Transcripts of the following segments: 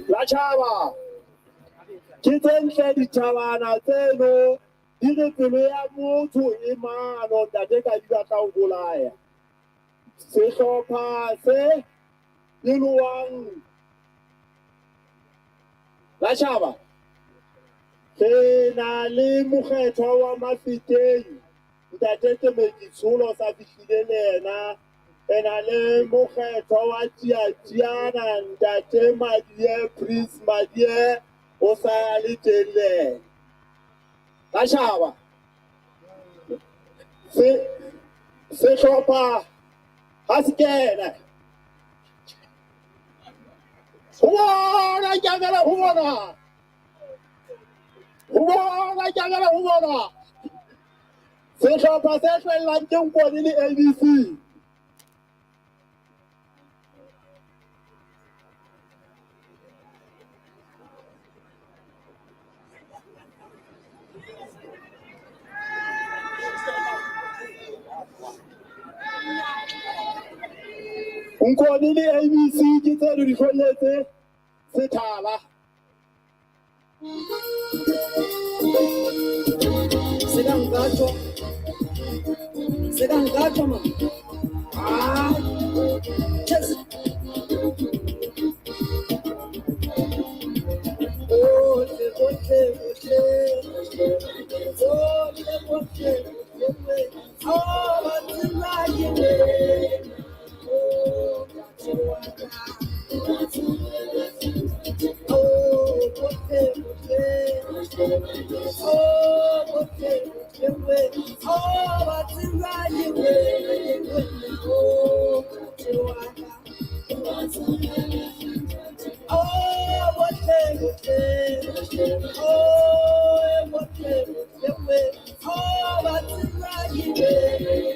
La tjhaba ke tse ntle ditjhabana tseno di re pelo ya motho e mano ntate ka di batla ho bolaya. Sehlopha se lelowang la tjhaba re na le mokgethwa wa Mafeteng ntate Temekitsholo sa fihlile le yena. Re na le mokgethwa wa Tiatiana ntate Madie Prince Madie o sa le teng le yena. La tjhaba sehlopha ha se kena ho bona jangela ho bona ho bona jangela ho bona sehlopha se hlwellang ke Nkone le ABC. Nkone le ABC ke tseno di hlwelletse sethala. Seka nkatsho ma. Ah, yes. Bohle, bohle, bohle. Bohle, bohle, bohle. Oh, ba tseba ke wena. Oh, ntate wa ka. Oh, bohle, bohle. Oh, bohle, bohle. Oh, ba tseba ke wena, ke wena. Oh, ntate wa ka. Oh, bohle, bohle. Oh, bohle, bohle. Oh, ba tseba ke wena, ke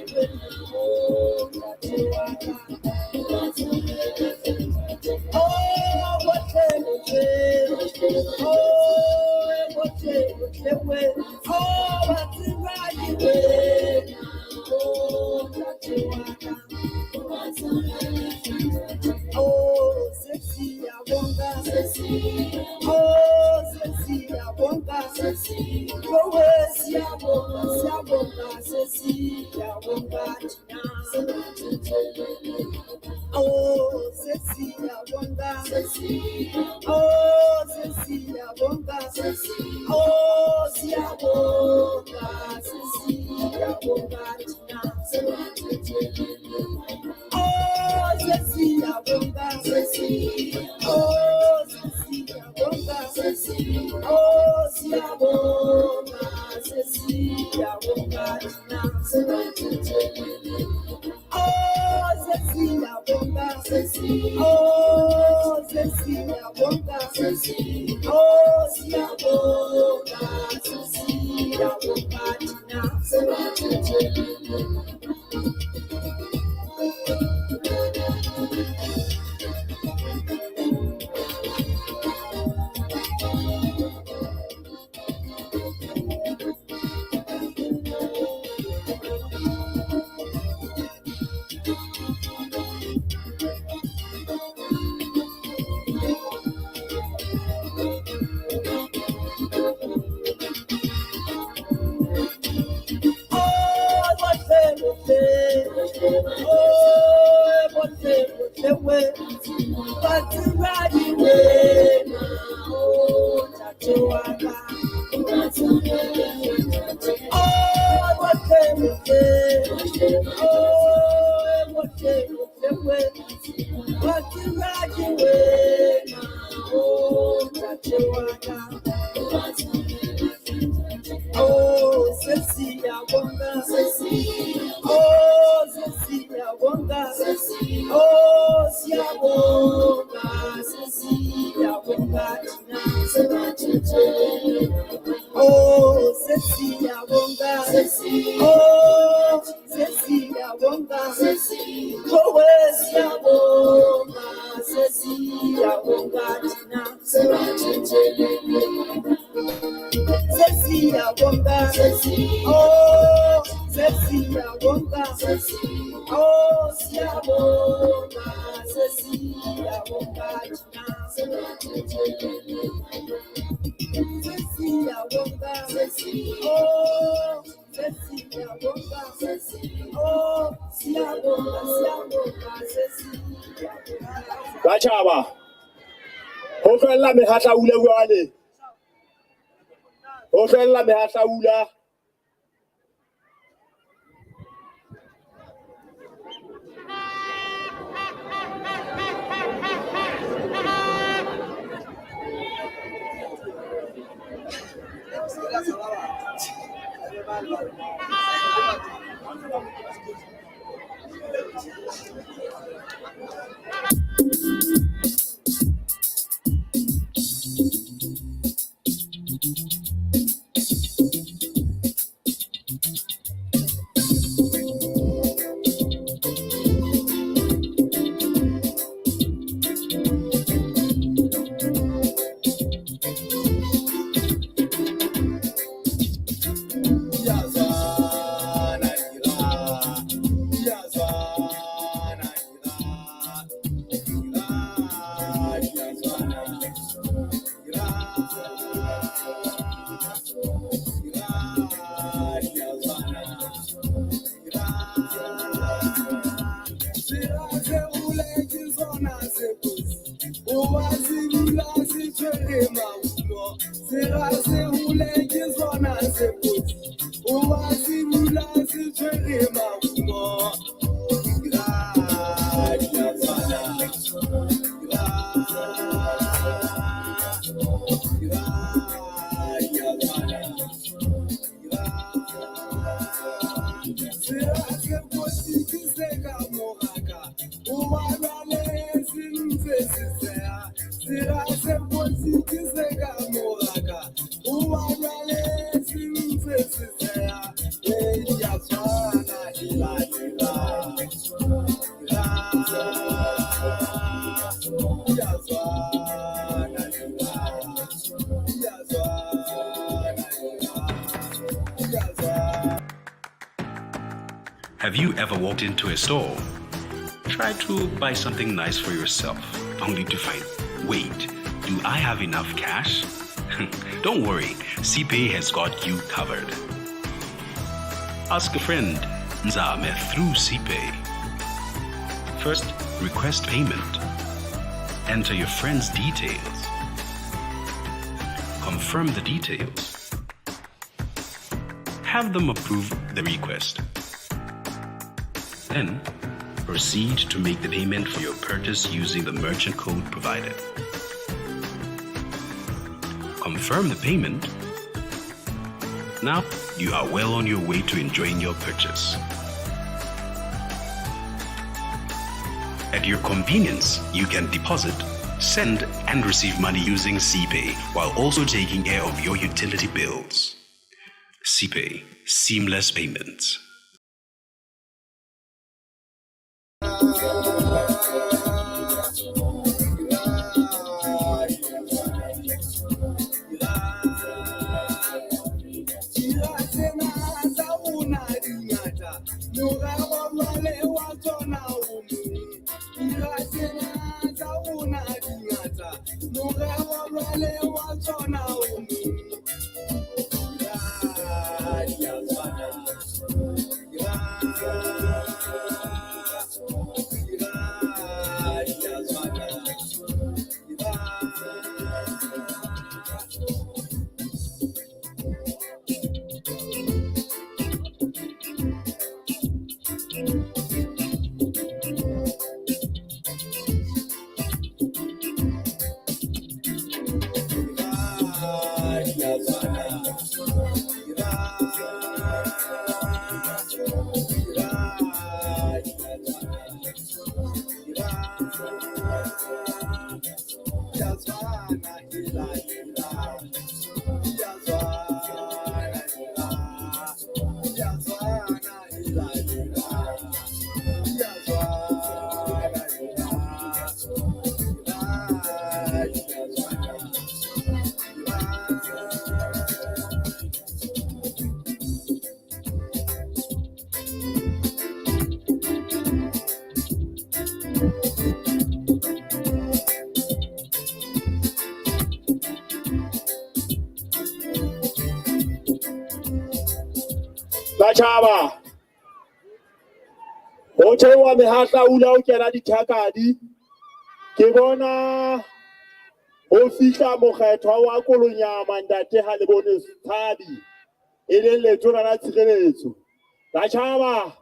wena. Oh, ntate wa ka. Oh, bohle, bohle. Oh, bohle, bohle. Oh, ba tseba ke wena. Oh, ntate wa ka. Oh, sexy Oh, sesiyabonga. Oh, siyabonga, sesiyabonga thina. Oh, sesiyabonga. Oh, sesiyabonga. Oh, siyabonga, sesiyabonga thina. Oh, sesiyabonga. Oh, sesiyabonga. Oh, siyabonga, sesiyabonga thina. Oh, bohle bohle. Oh, bohle bohle we. Batswadi wena, oh, ntate wa ka. Oh, bohle bohle. Oh, bohle bohle we. Batswadi wena, oh, ntate wa ka. Oh, sesiyabonga. Oh, sesiyabonga. Oh, siyabonga, sesiyabonga thina. Oh, sesiyabonga. Oh, sesiyabonga. Oh, siyabonga, sesiyabonga thina. Sesiyabonga. Oh, sesiyabonga. Oh, siyabonga, sesiyabonga thina. Sesiyabonga. Oh, sesiyabonga. Oh, siyabonga, siyabonga, sesiyabonga. Batjhaba, ho hlwella mehahlaula jwale. Ho hlwella mehahlaula. Iyazwana ira, iyazwana ira, ira, iyazwana ira, ira, iyazwana ira. Sera se hole ke sona se kotsi, hoba se dula se tshwere marumo. Sera se hole ke sona se kotsi, hoba se dula se tshwere marumo. Ira, iyazwana ira, ira, iyazwana ira. Sera se kotsi ke se ka moraka, hoba jwale se ntse se seha. Sera se kotsi ke se ka moraka, hoba jwale se ntse se seha. E iyazwana ira, ira, ira, iyazwana ira, iyazwana ira, iyazwana. Have you ever walked into a store, tried to buy something nice for yourself, only to find, wait, do I have enough cash? Don't worry, CPay has got you covered. Ask a friend, Nzame, through CPay. First, request payment. Enter your friend's details. Confirm the details. Have them approve the request. Then, proceed to make the payment for your purchase using the merchant code provided. Confirm the payment. Now, you are well on your way to enjoying your purchase. At your convenience, you can deposit, send, and receive money using CPay while also taking care of your utility bills. CPay, seamless payments. Dira tsena tsa rona di ngata, morero jwale wa tsona o mong. Dira tsena tsa rona di ngata, morero jwale wa tsona o mong. Ya, di a tshwana. Ya, ya, di a tshwana. Ya. Batjhaba, ho theoha mehahlaula ho kena dithakadi. Ke bona ho fihla mokgethwa wa Kolonyama ntate Halebone Tshabi, e leng letona la tshireletso. Batjhaba,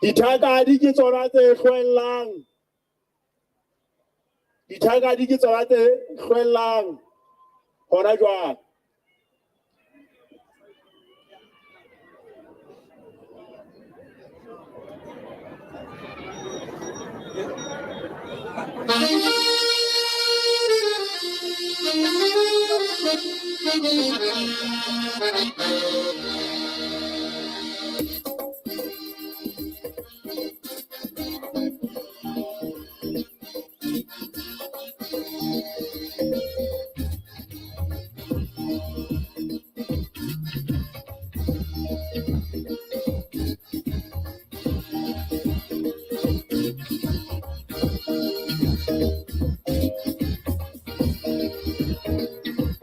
dithakadi ke tsona tse hlwellang. Dithakadi ke tsona tse hlwellang hona jwale.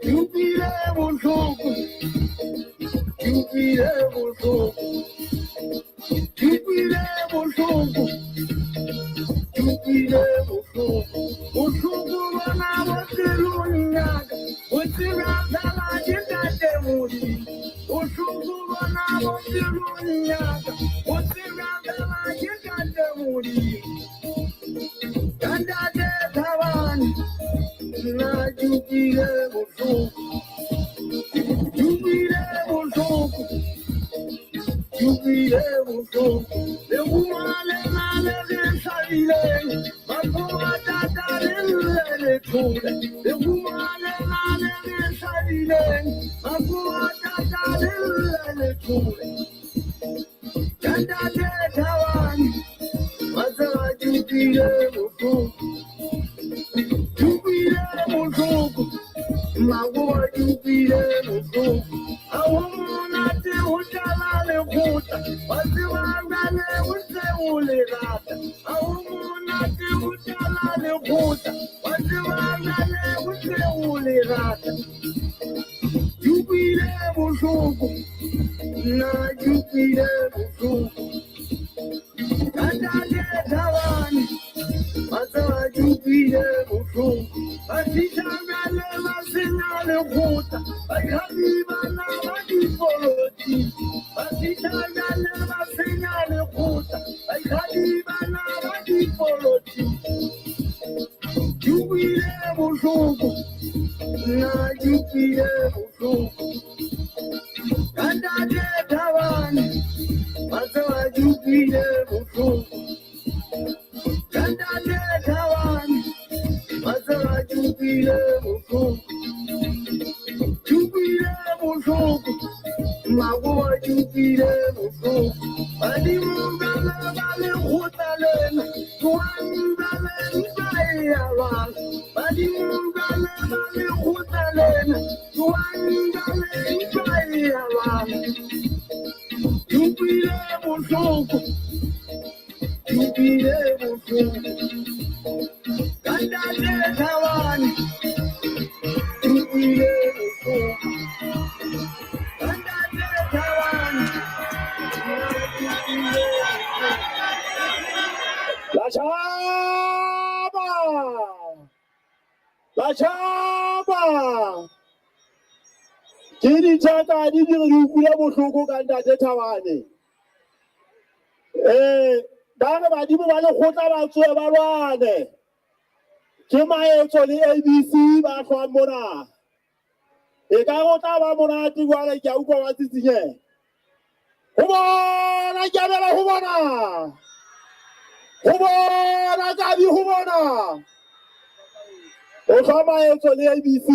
Ke utlwile bohloko, ke utlwile bohloko, ke utlwile bohloko, ke utlwile bohloko. Bohloko bona bo pelong ya ka, bo tseba fela ke ntate Modimo. Bohloko bona bo pelong ya ka, bo tseba fela ke ntate Modimo. Ka ntate Thabane, nna ke utlwile bohloko, ke utlwile bohloko, ke utlwile bohloko. Lerumo lena le re hlabileng, makgowa tata le lle le thole. Lerumo lena le re hlabileng, makgowa tata le lle le thole. Ka ntate Thabane, wa tseba ke utlwile bohloko, ke utlwile bohloko, mmagoba ke utlwile bohloko. Ha ho monate ho tlala lekgotla, wa tseba jwale o ntse o le rata. Ha ho monate ho tlala lekgotla, wa tseba jwale o ntse o le rata. Ke utlwile bohloko, nna ke utlwile bohloko. Ka ntate Thabane, wa tseba utlwile bohloko. Ba fihla bjale ba senya lekgotla, bakgabi bana ba dipolotiki. Ba fihla bjale ba senya lekgotla, bakgabi bana ba dipolotiki. Ke utlwile bohloko, nna ke utlwile bohloko. Ka ntate Thabane, ba tseba ke utlwile bohloko. Ka ntate Thabane, ba tseba ke utlwile bohloko. Ke utlwile bohloko, mmakoba ke utlwile bohloko. Badimo bjale ba lekgotla lena, tsohang bjale ntwa e a lwana. Badimo bjale ba lekgotla lena, tsohang bjale ntwa e a lwana. Ke utlwile bohloko, ke utlwile bohloko. Ka ntate Thabane, ke utlwile bohloko. Ka ntate Thabane, ke utlwile bohloko. La tjhaba! La tjhaba! Ke dithaka di dire di utlwile bohloko ka ntate Thabane. Ba re badimo ba lekgotla ba tsohe ba lwane. Ke Maetso le ABC ba hlwang mona. E ka re o tla ba monate jwale ke a utlwa ba tsitsinyeha. Ho bona ke abela ho bona. Ho bona Kabi ho bona. O hlwa Maetso le ABC.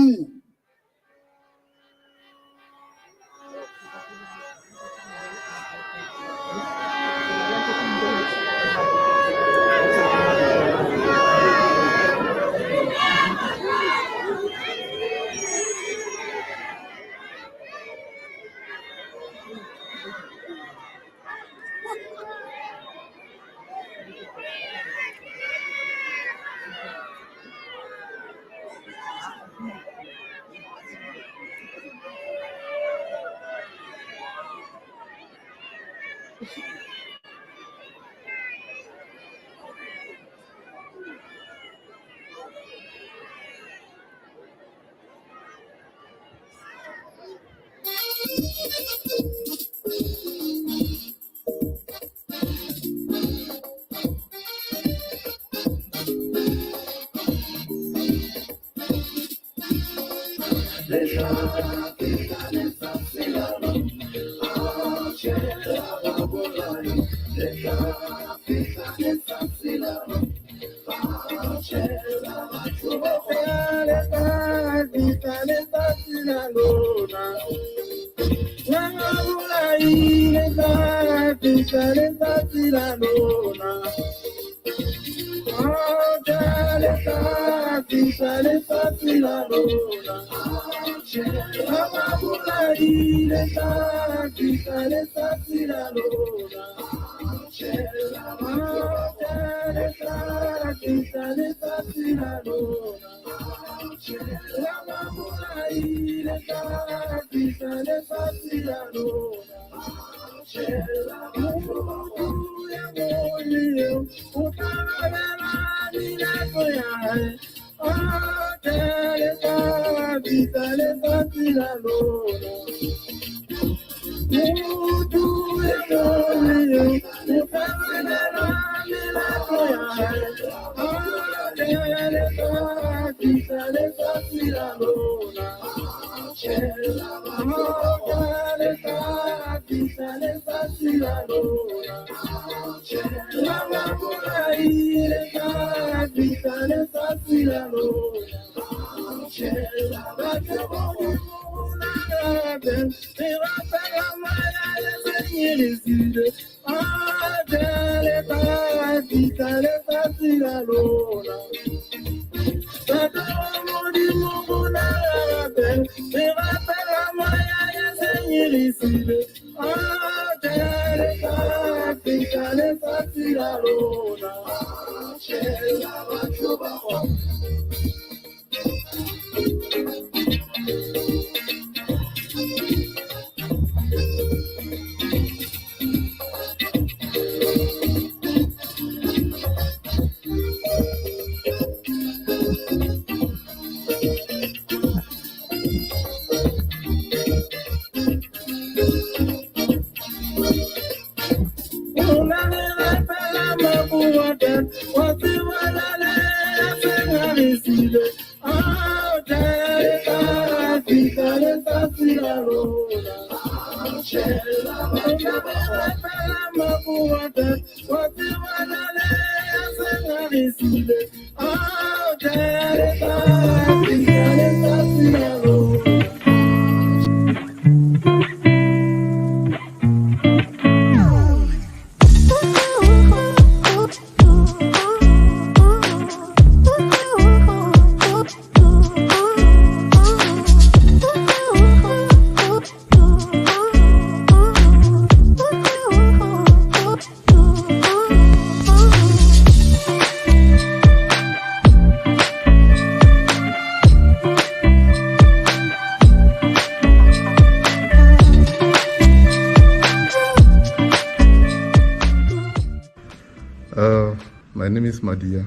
My name is Madia.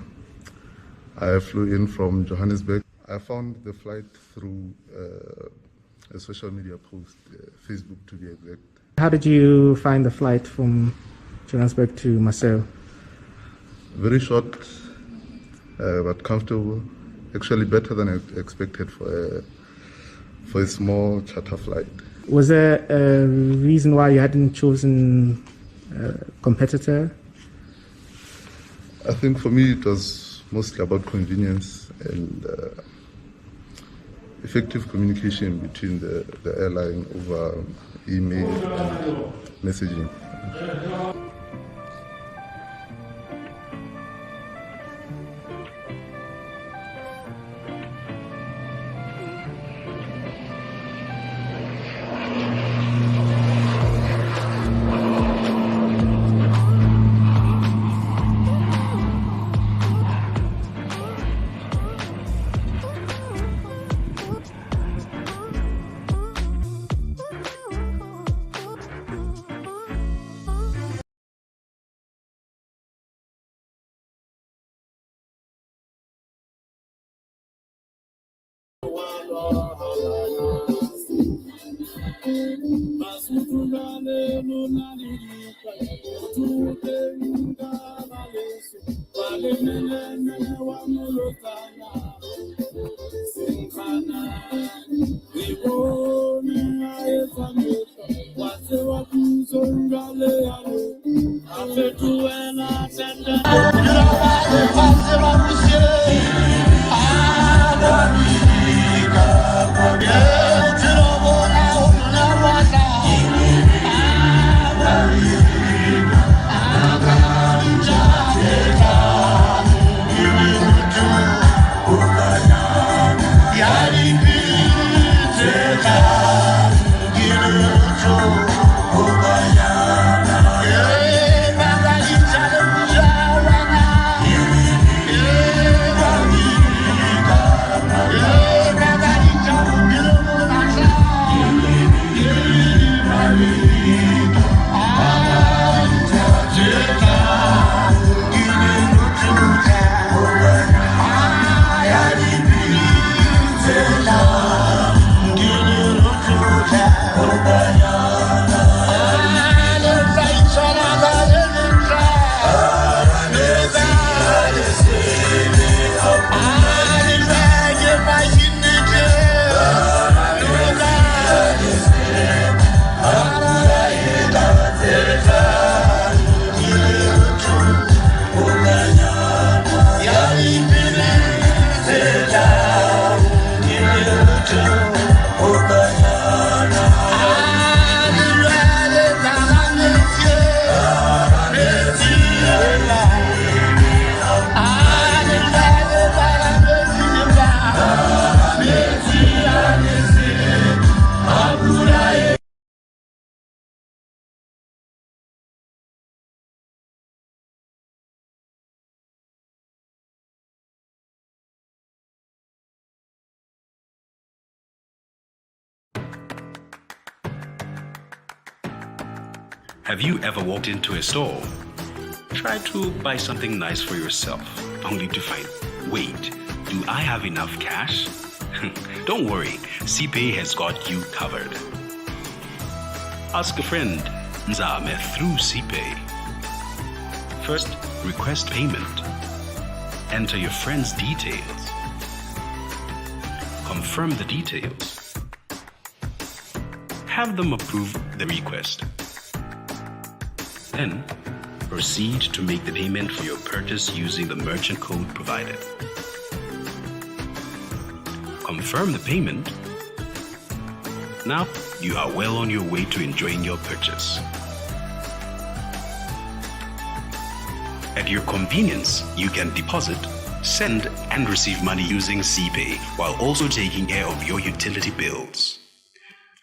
I flew in from Johannesburg. I found the flight through a social media post, Facebook to be exact. How did you find the flight from Johannesburg to Maseru? Very short, but comfortable. Actually better than I expected for a small charter flight. Was there a reason why you hadn't chosen a competitor? I think for me it was mostly about convenience and effective communication between the airline over email and messaging. Have you ever walked into a store, tried to buy something nice for yourself, only to find, wait, do I have enough cash? Don't worry, CPay has got you covered. Ask a friend, Nzame through CPay. First, request payment. Enter your friend's details. Confirm the details. Have them approve the request. Then, proceed to make the payment for your purchase using the merchant code provided. Confirm the payment. Now, you are well on your way to enjoying your purchase. At your convenience, you can deposit, send, and receive money using CPay while also taking care of your utility bills.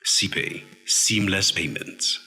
CPay, seamless payments.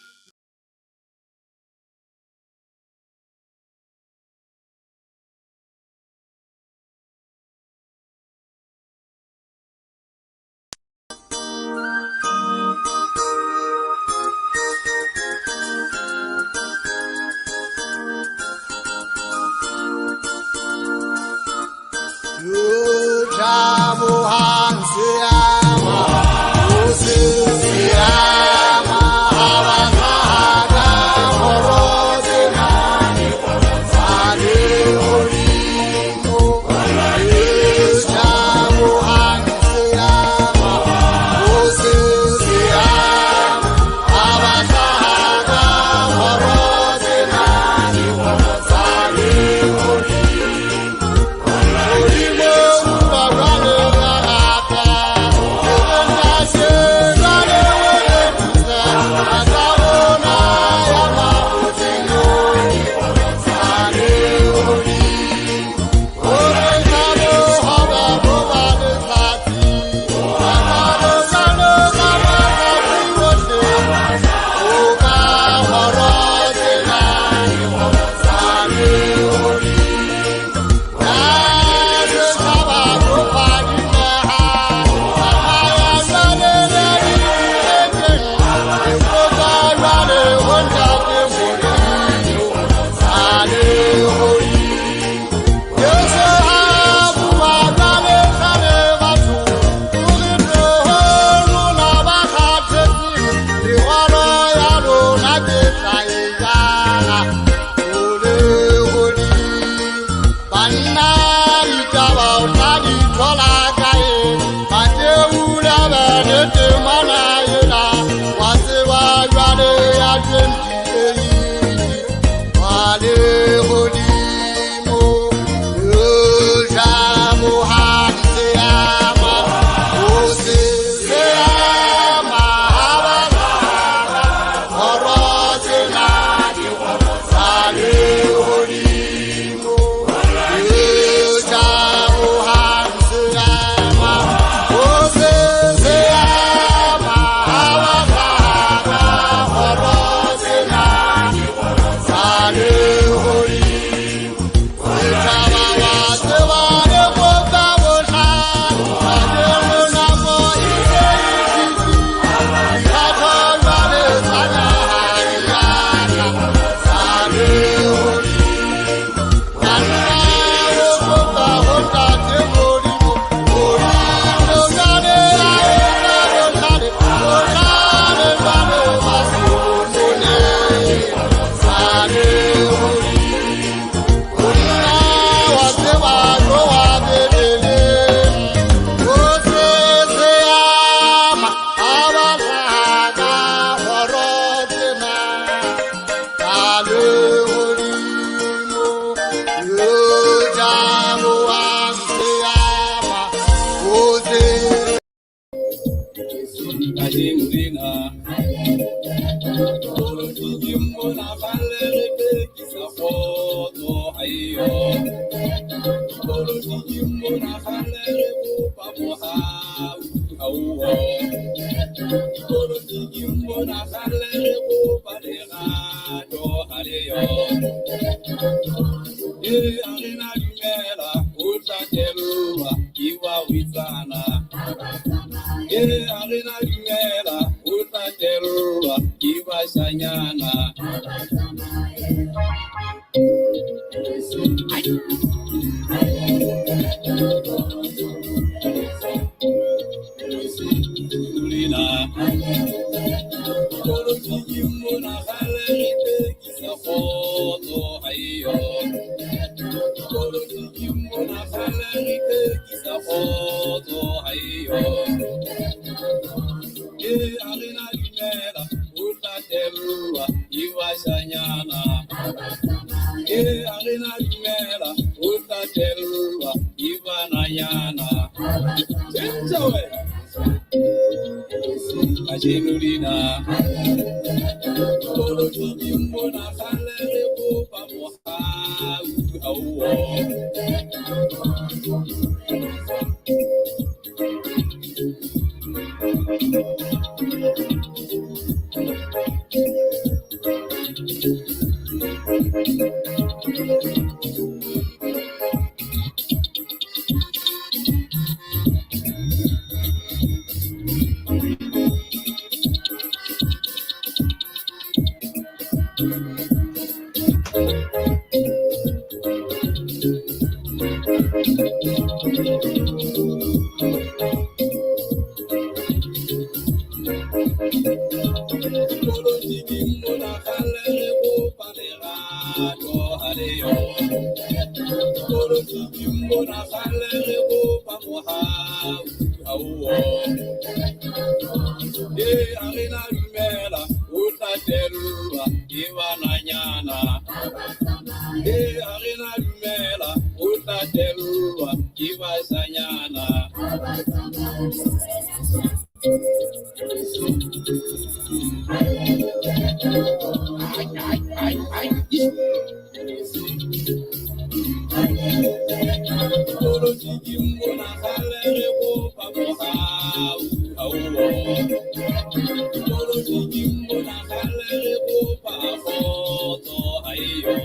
Ayo. re na dumela o tla tellwa ke bananyana. Tjentjha wena kajeno lena dipolotiking mona kgale re kopa mohau aowa. Dipolotiking mona kgale re kopa lerato ha leyo. Dipolotiking mona kgale re kopa mohau aowa. Ee, ha re na dumela o tla tellwa ke bananyana. Ee, ha re na dumela o tla tellwa ke basanyana. Dipolotiking mona kgale re kopa mohau aowa. Dipolotiking mona kgale re kopa kgotso aiyo.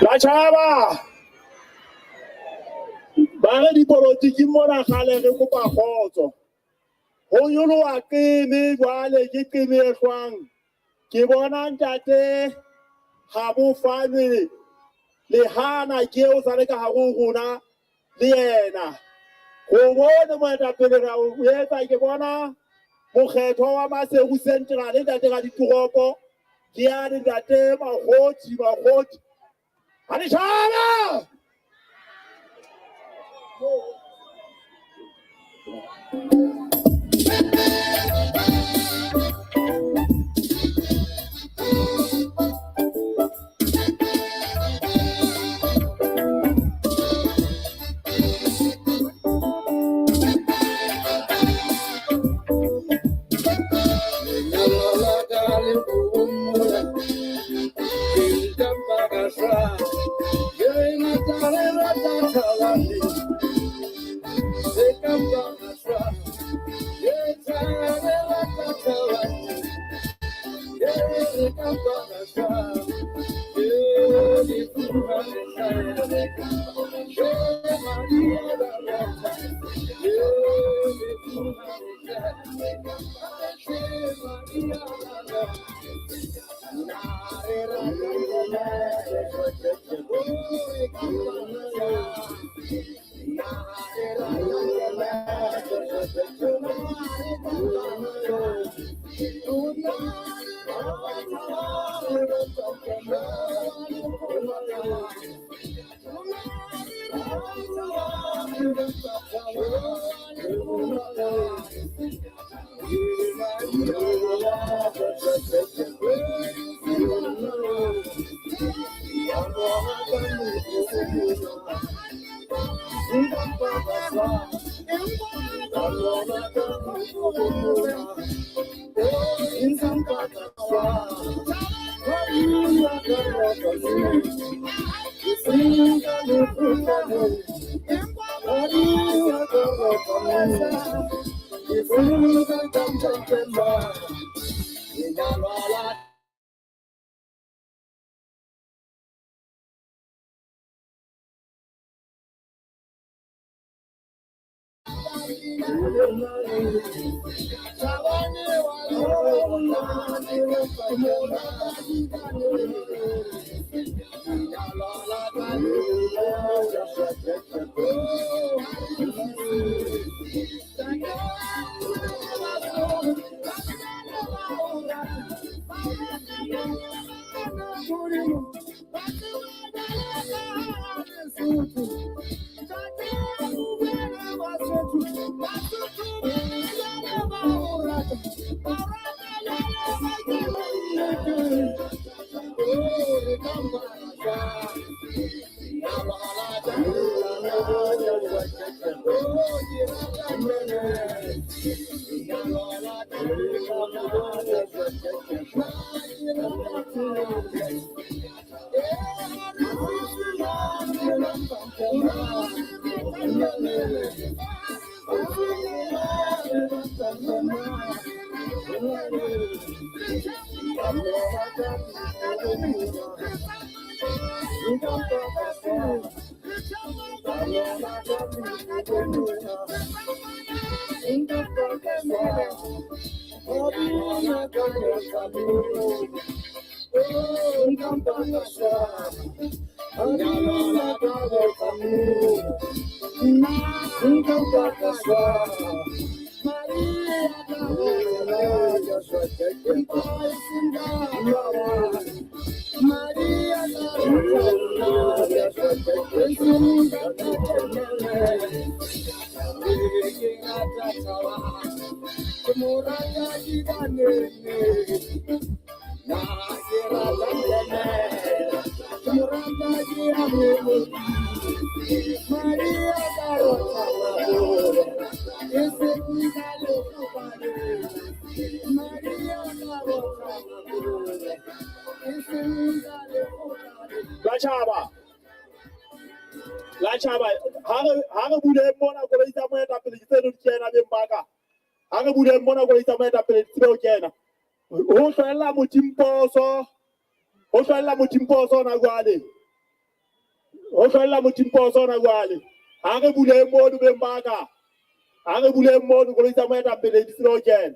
Batjhaba ba re dipolotiking mona kgale re kopa kgotso. Ho nyoloha qeme jwale ke qeme e hlwang. Ke bona ntate ha bo fanwe lehana ke eo sa le ka hare ho rona le yena. Ho bone moetapele ra o etsa ke bona mokgethwa wa Maseru Central ntate Raditoropo ke yane ntate Makgothi Makgothi. Ha letjhaba! Lenyalo la ka le homola, ke nka ka shwa. Ke rata le rata thabane, se ka mpa ka shwa. Ke tla le rata thabane, ke re ka mpa ka shwa. Ke lefufa le hlaele, ke madi a barata. Ke lefufa le hlaele, ke madi a barata. La tjhaba ha re bule mona koloi tsa moetapele ke tseno di kena beng ba ka. Ha re bule mona koloi tsa moetapele di tsebe ho kena. Ho hlwella Motimposo, ho hlwella Motimposo hona jwale. Ho hlwella Motimposo hona jwale. Ha re bule mono beng ba ka. Ha re bule mono koloi tsa moetapele di tsebe ho kena.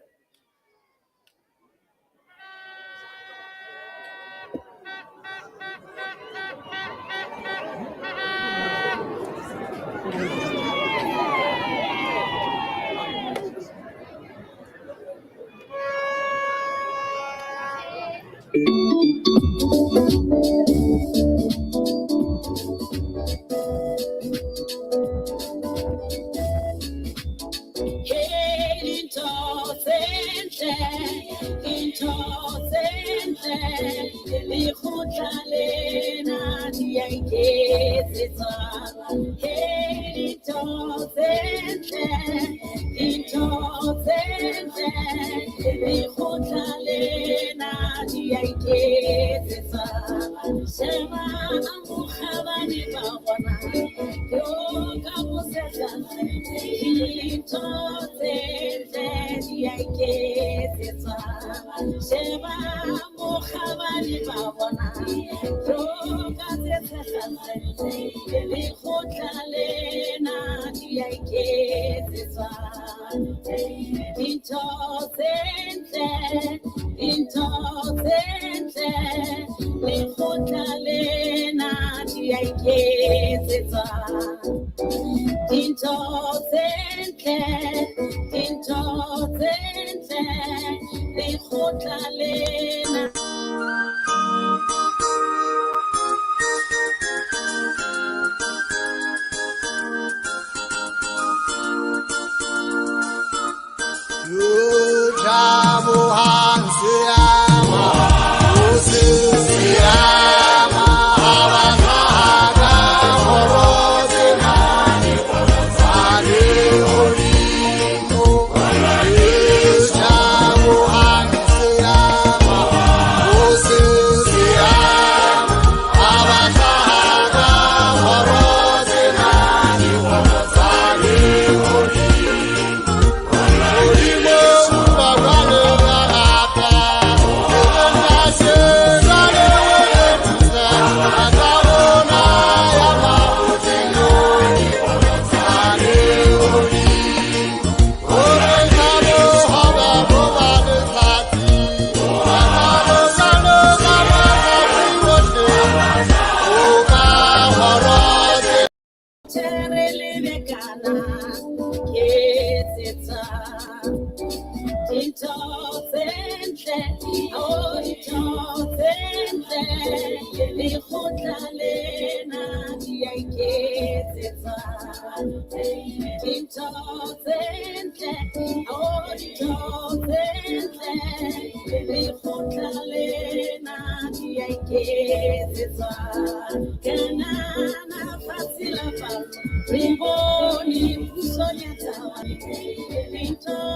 Re bone puso ya taba.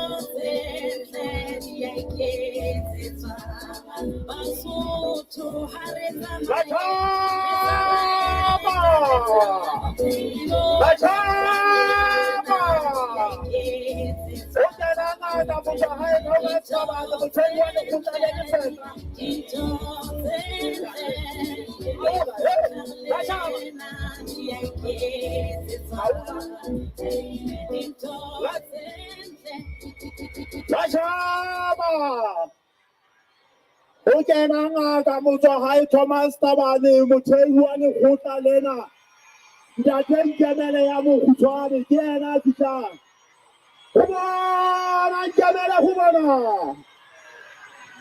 Batjhaba! Batjhaba! O kena ngaka motswahae Thomas Thabane, mothehi wa lekgotla le lekgetha. Batjhaba! Batjhaba! O kena ngaka motswahae Thomas Thabane, mothehi wa lekgotla lena. Ntate Nkemele ya mokgutshwane ke yena a fihlang. Ho bona Nkemele, ho bona.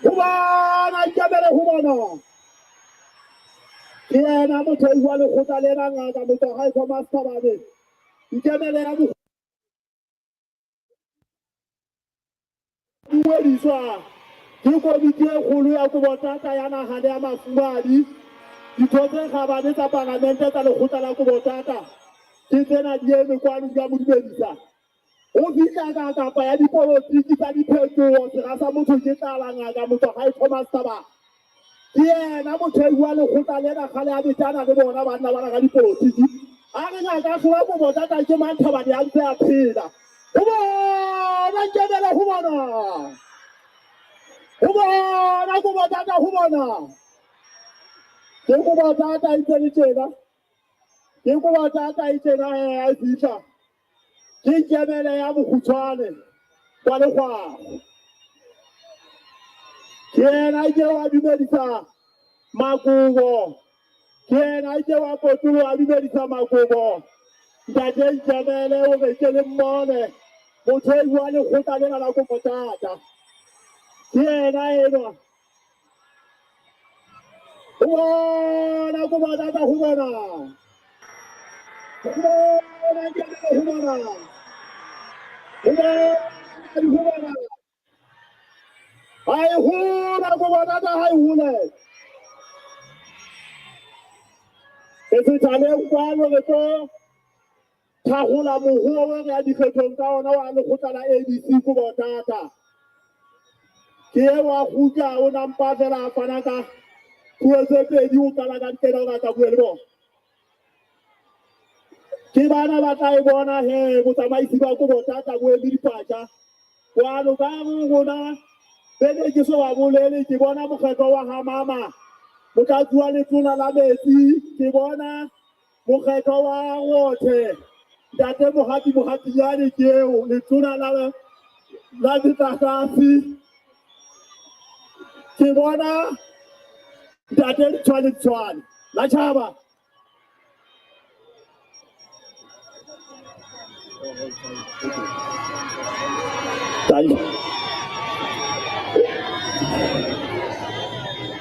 Ho bona Nkemele, ho bona. Ke yena mothehi wa lekgotla lena, ngaka motswahae Thomas Thabane. Nkemele ya dumediswa ke komiti e kgolo ya Kobotata ya naha le ya mafumadi. Ditho tse kgabane tsa palamente tsa lekgotla la Kobotata ke tsena di eme kwano di ka mo dumedisa. O fihla ka kapa ya dipolotiki tsa diphetoho, sera sa motho ke tlala, ngaka motswahae Thomas Thabane. Ke yena mothehi wa lekgotla lena, kgale a betana le bona banna bana ka dipolotiki. A re ngaka a hlola Kobotata ke mang Thabane a ntse a phela. Ho bona Nkemele, ho bona. Ho bona Kobotata, ho bona. Ke Kobotata e ntse le tjena. Ke Kobotata e tjena he a e fihla. Ke Nkemele ya mokgutshwane kwa Lekgwakgwa. Ke yena ke wa dumedisa makobo. Ke yena ke wa potolo a dumedisa makobo. Ntate Nkemele o re ke le mmone mothehi wa lekgotla lena la Kobotata. Ke yena enwa. Ho bona Kobotata, ho bona. Ho bona Nkemele, ho bona. Ho bona, ho bona. Ha e hola Kobotata, ha e hole. Re setjhabeng kwano re tlo thahola mohoo o re ya dikgethong ka ona wa lekgotla la ABC Kobotata. Ke eo a kgutla o nampa fela a fana ka puo tse pedi, o qala ka nqena hore a tla bue le bona. Ke bana ba tla e bona he botsamaisi ba Kobotata bo eme dipatja. Kwano ka re rona pele ke so ba bolele, ke bona mokgetho wa ha mama motlatsi wa letona la metsi, ke bona mokgetho wa Rothe ntate Mohapi Mohapinyane, ke eo letona la la metlakase, ke bona ntate Letshwane Letshwane la tjhaba.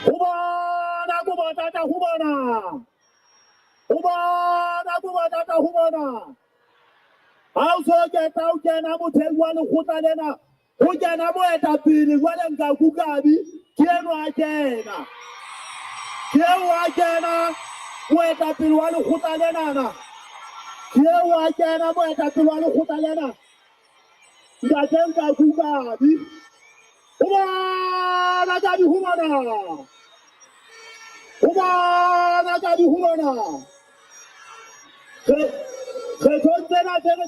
Ho bona Kobotata, ho bona. Ho bona Kobotata, ho bona. Ha o so keta o kena mothehi wa lekgotla lena, ho kena moetapele jwale Nkaku Kabi, ke enwa a kena. Ke eo a kena moetapele wa lekgotla lenana. Ke eo a kena moetapele wa lekgotla lena. Ntate Nkaku Kabi. Ho bona Kabi, ho bona. Ho bona Kabi, ho bona. Kgethong tsena tse re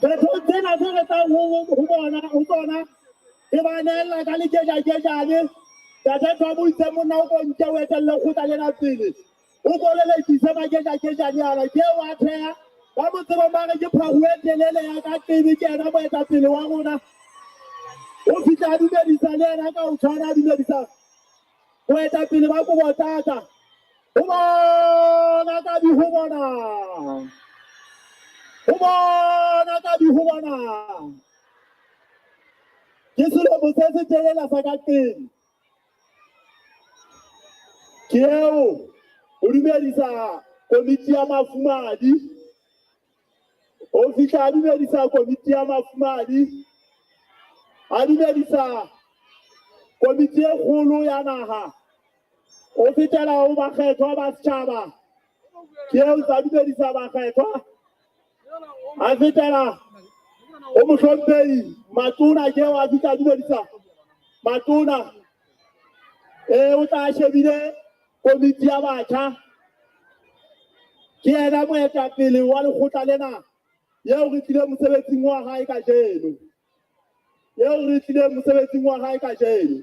kgethong tsena tse re tlang ho bona ho tsona, re ba neella ka lekejakejane. Ntate Thabo o itse monna o ko nke o etelle kgotla lena pele. O ko lelekise makejakejane ana. Ke eo a theha. Ba mo tsebang ba re ke pharu e telele ya ka Qebe, ke yena moetapele wa rona. O fihla a dumedisa le yena ka ho tshwana, a dumedisa boetapele ba Kobotata. Ho bona Kabi, ho bona. Ho bona Kabi, ho bona. Ke selomo se se telela sa ka Qebe. Ke eo o dumedisa komiti ya mafumadi. O fihla a dumedisa komiti ya mafumadi. A dumedisa komiti e kgolo ya naha. O fetela ho bakgethwa ba setjhaba. Ke eo tsa dumedisa bakgethwa. A fetela ho mohlomphehi matona, ke eo a fihla a dumedisa matona. O tla shebile komiti ya batjha. Ke yena moetapele wa lekgotla lena eo re tlileng mosebetsing wa hae kajeno. Eo re tlileng mosebetsing wa hae kajeno.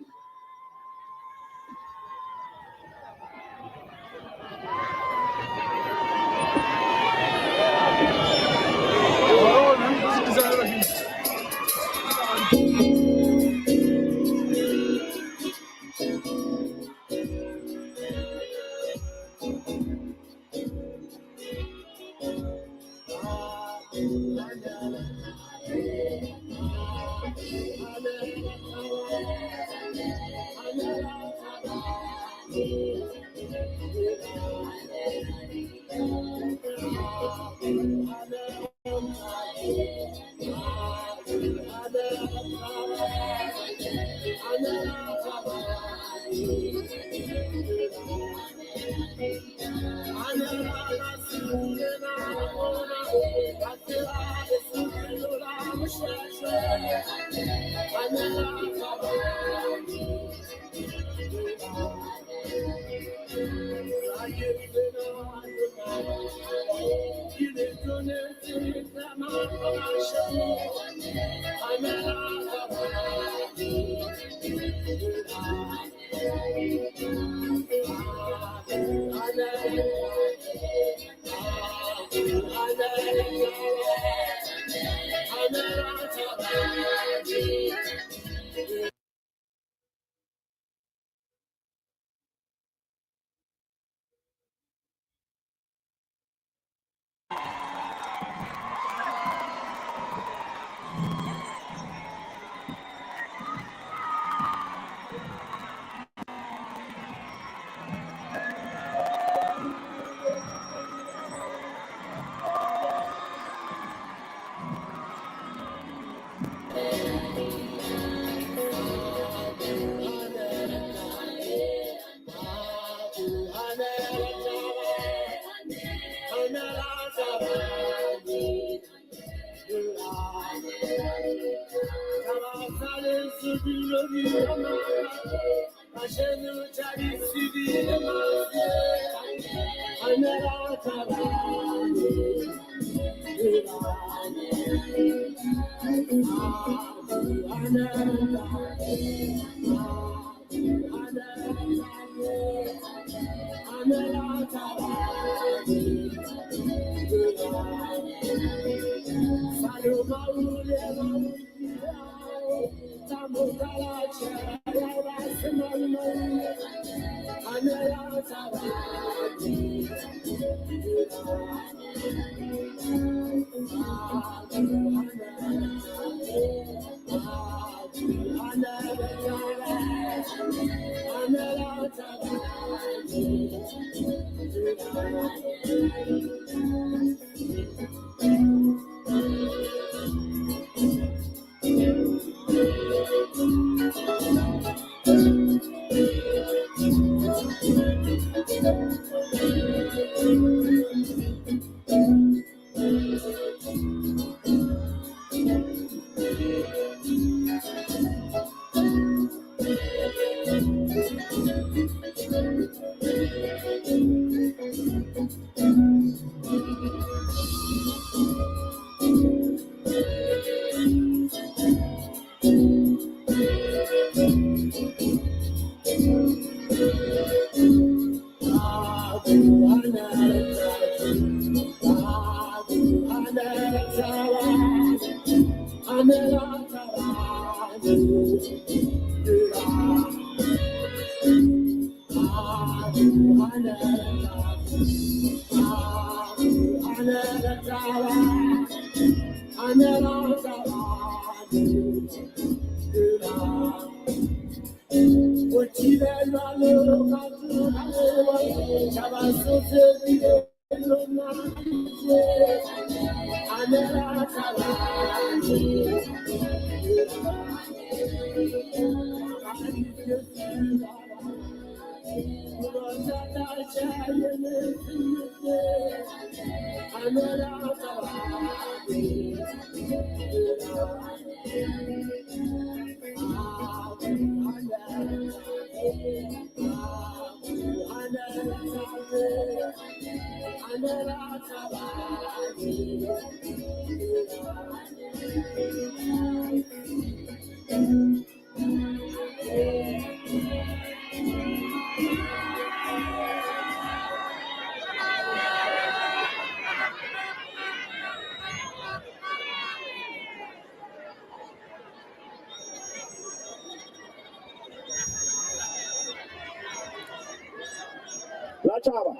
La tjhaba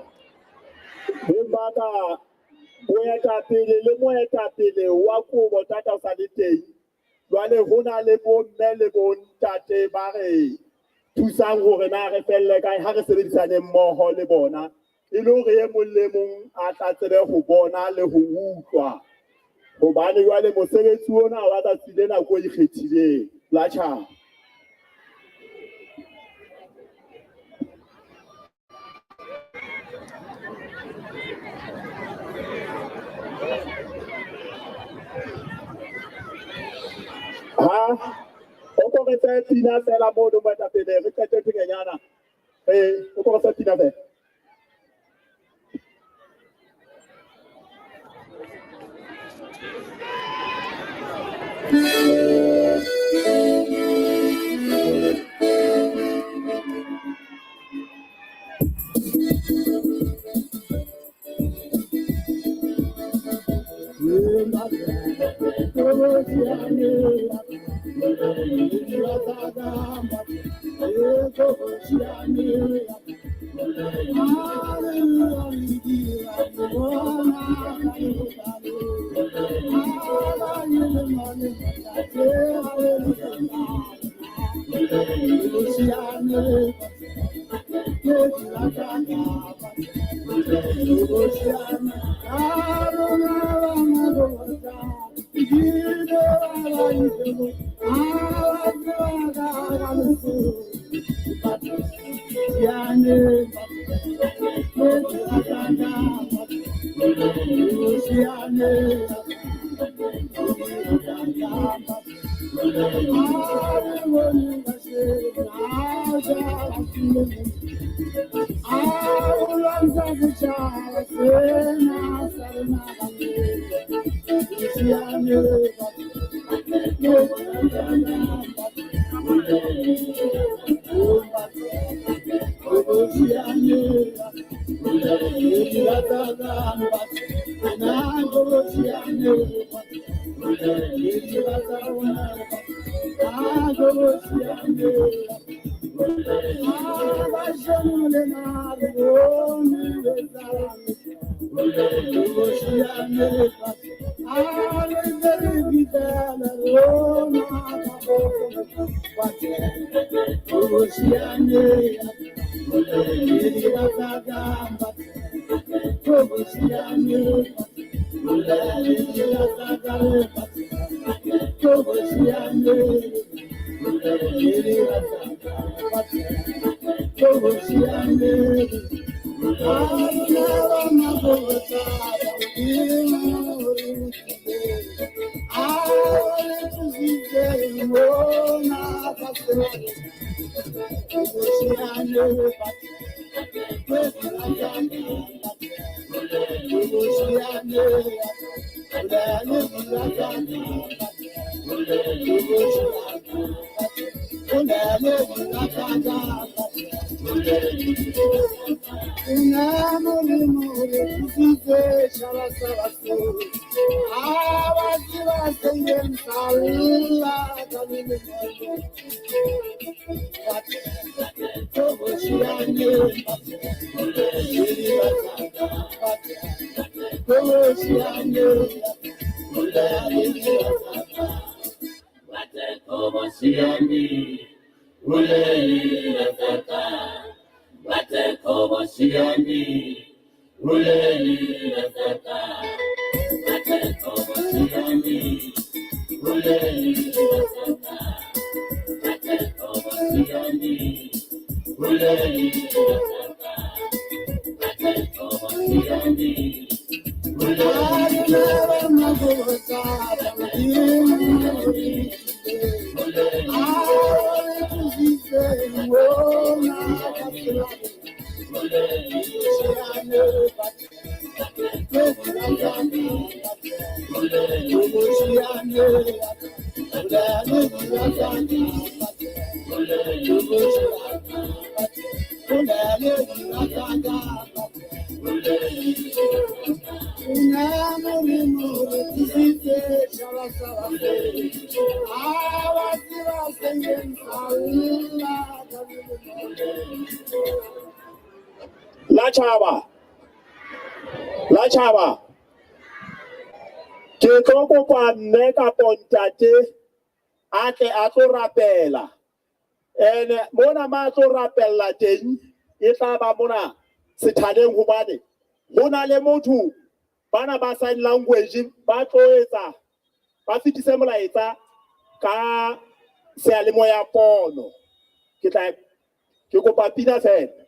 beng ba ka, boetapele le moetapele wa kobo tata o sa le teng. Jwale ho na le bomme le bontate ba re thusang hore na re felle kae ha re sebedisane mmoho le bona, e le hore e mong le mong a tla tsebe ho bona le ho utlwa. Hobane jwale mosebetsi ona wa tsatsi lena ko ikgethileng la tjhaba. Ha o ko re fe pina fela mono moetapele, re qete phenyana. O ko re fe pina fela. La tjhaba, la tjhaba. Ke tlo kopa mme kapo ntate a tle a tlo rapela. Ene mona ma tlo rapella teng e tla ba mona sethaleng hobane ho na le motho bana ba sign language ba tlo etsa ba fetise molaetsa ka seyalemoya pono. Ke tla ke kopa pina fela.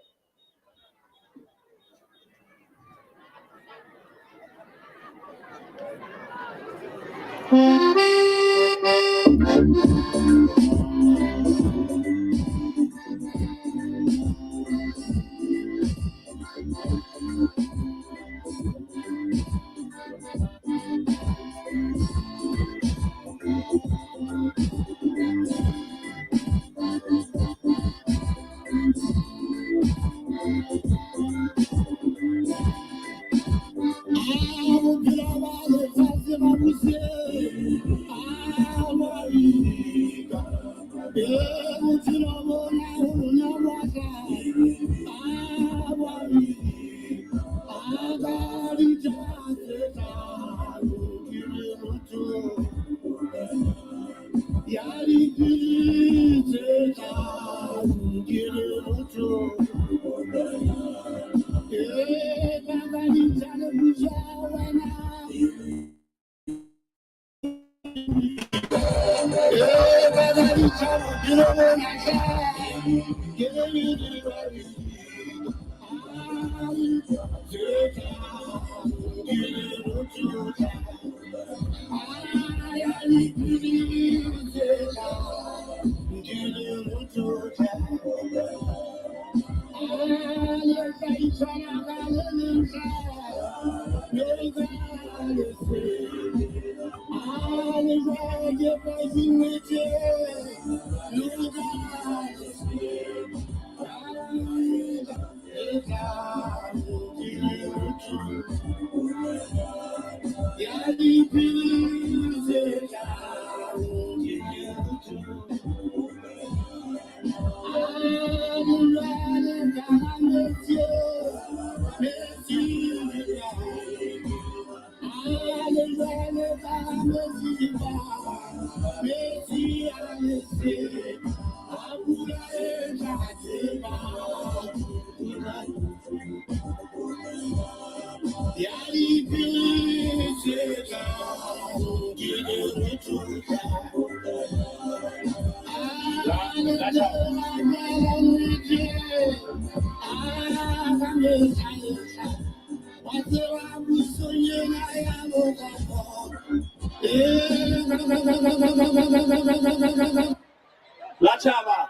La tjhaba,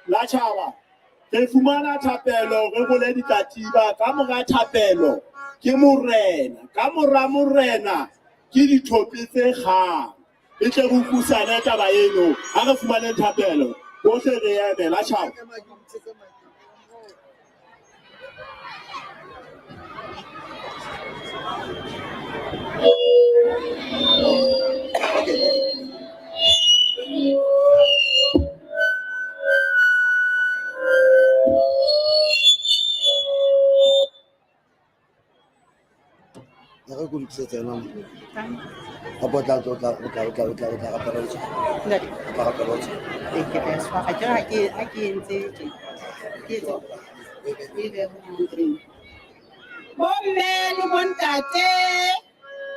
la tjhaba. Re fumana thapelo, re bole dikatiba. Ka mora thapelo ke morena, ka mora morena ke dithopi tse kgang. E tle re utlwisane taba eno. Ha re fumaneng thapelo, bohle re eme, la tjhaba. E re ke o lokisetse yona mo. Kapa o tla o tla o tla o tla o tla o tla rapela o tshwara. Ntate. O tla rapela o tshwara. Ee, ke tla e tshwara. Akere ha ke entse tje. Ke etse e be ho three. Bomme le bontate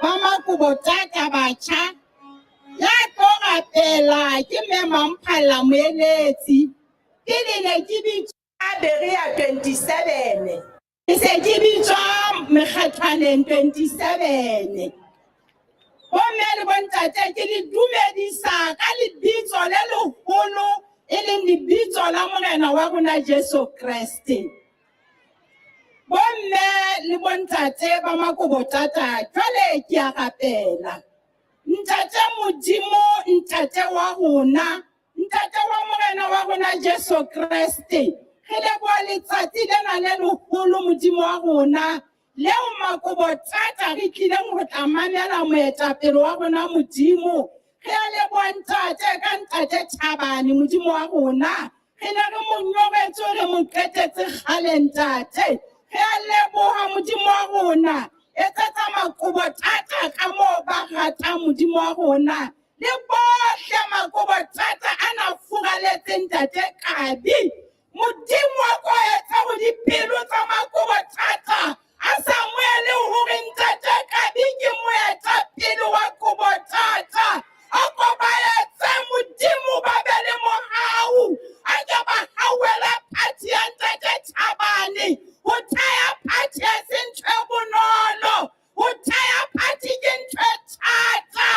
ba makobo tata batjha ya tlo rapela ke mme Mamphalla Moeletsi. Ke le ne ke bitswa Berea 27. Ke se ke bitswa Mekgathwaneng 27. Bomme le bontate ke le dumedisa ka lebitso le leholo e leng lebitso la Morena wa rona Jesu Kreste. Bomme le bontate ba makobo tata jwale ke a rapela. Ntate Modimo, ntate wa rona, ntate wa Morena wa rona Jesu Kreste. Re leboha letsatsi lena le leholo Modimo wa rona leo makobo tata re tlileng ho tla mamela moetapele wa rona Modimo. Re a leboha ntate ka ntate Thabane Modimo wa rona. Re ne re mo nyoretswe, re mo qetetse kgale ntate. Re a leboha Modimo wa rona. Etsetsa makobo thata ka moo ba ratang Modimo wa rona. Le bohle makobo thata a na furaletseng Ntate Kabi. Modimo wa ko etsa hore dipelo tsa makobo thata a sa moele hore Ntate Kabi ke moetapele wa kobo thata. A ko ba etse Modimo ba be le mohau. A ke ba hauela party ya Ntate Thabane. Ho theha party ha se ntho e bonolo. Ho theha party ke ntho e thata.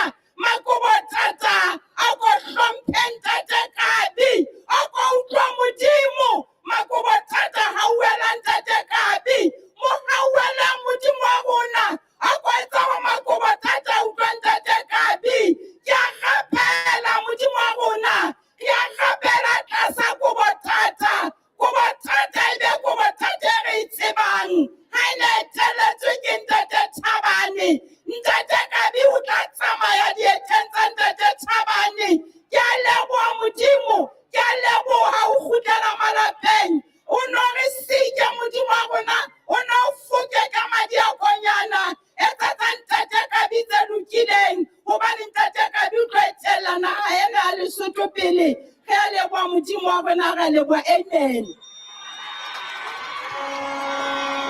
Makobo thata a ko hlomphe Ntate Kabi. A ko utlwa Modimo. Makobo thata hauela Ntate Kabi. Mo hauela Modimo wa rona. A ko etsa hore makobo thata a utlwe Ntate Kabi. Ke a rapela Modimo wa rona. Ke a rapela tlasa kobo thata. Kobo thata e be kobo thata e re e tsebang. Ha e ne e telletswe ke Ntate Thabane. Ntate Kabi o tla tsamaya dieteng tsa Ntate Thabane. Ke a leboha Modimo. Ke a leboha ho kgutlela malapeng. O no re sike Modimo wa rona. O no foke ka madi a konyana. Etsetsa Ntate Kabi tse lokileng. Hobane Ntate Kabi o tlo etella naha ena ya Lesotho pele. Re a leboha Modimo wa rona, re a leboha. Amen.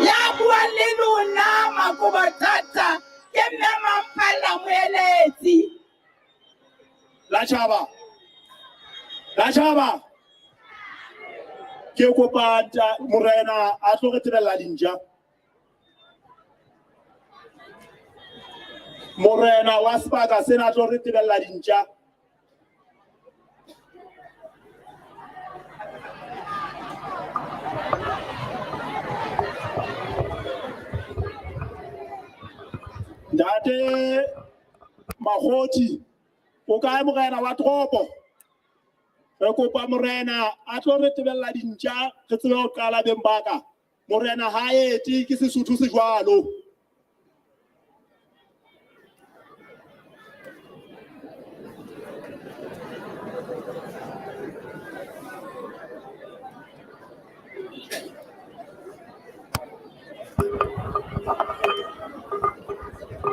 Ya buang le lona makobo thata ke mme Mampalla Moeletsi. La tjhaba. La tjhaba. Ke kopa morena a tlo re tebella dintja. Morena wa sebaka sena a tlo re tebella dintja. Ntate Makgothi, o kae morena wa toropo? Re kopa morena a tlo re tebella dintja, re tsebe ho qala beng ba ka. Morena ha ete ke Sesotho se jwalo.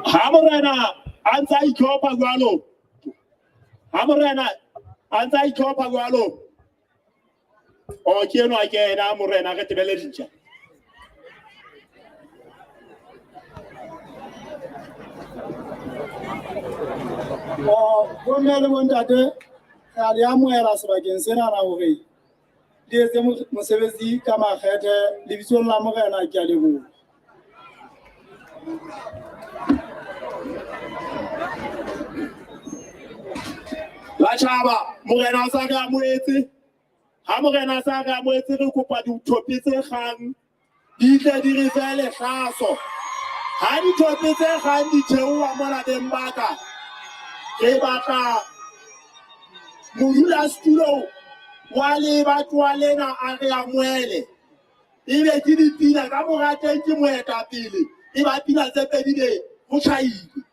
Ha morena a ntsa itlhopha jwalo. Ha morena a ntsa itlhopha jwalo. O ke enwa ke ena morena re tebele dintja. O bomme le bontate, re a le amohela sebakeng sena na hore le etse mosebetsi ka makgethe lebitsong la morena ke a leboha. La tjhaba, morena o sa re amohetse. Ha morena a sa re amohetse, re kopa dithopi tse kgang di tle di re fe lehlaso. Ha dithopi tse kgang di theoha mona beng ba ka, re batla modulasetulo wa lebatowa lena a re amohele. Ebe ke dipina ka mora teng ke moetapele, e ba pina tse pedi be ho tjhaile.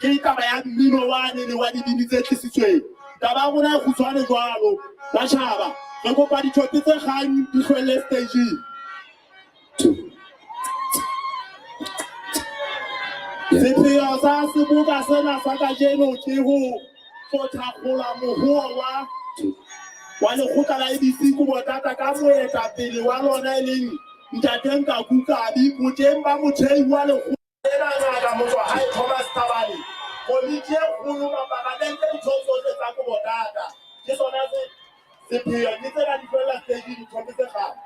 Ke taba ya mmino wane le wa dibini tse tlisitsweng. Taba ya rona e kgutshwane jwalo. La tjhaba, re kopa dithopi tse kgang di hlwelle stageng. Sepheo sa seboka sena sa kajeno ke ho hlotha mohoa wa lekgotla la ABC Kobo Thata ka moetapele wa lona e leng Ntate Nkaku Kabi, boteng ba mothei wa lekgotla lena Ngaka Motswahae Thomas Thabane. Komiti e kgolo mapalamente ditho tsohle tsa Kobo Thata. Ke sona se sepheo ke tsena di hlwella stage dithopi tse kgang.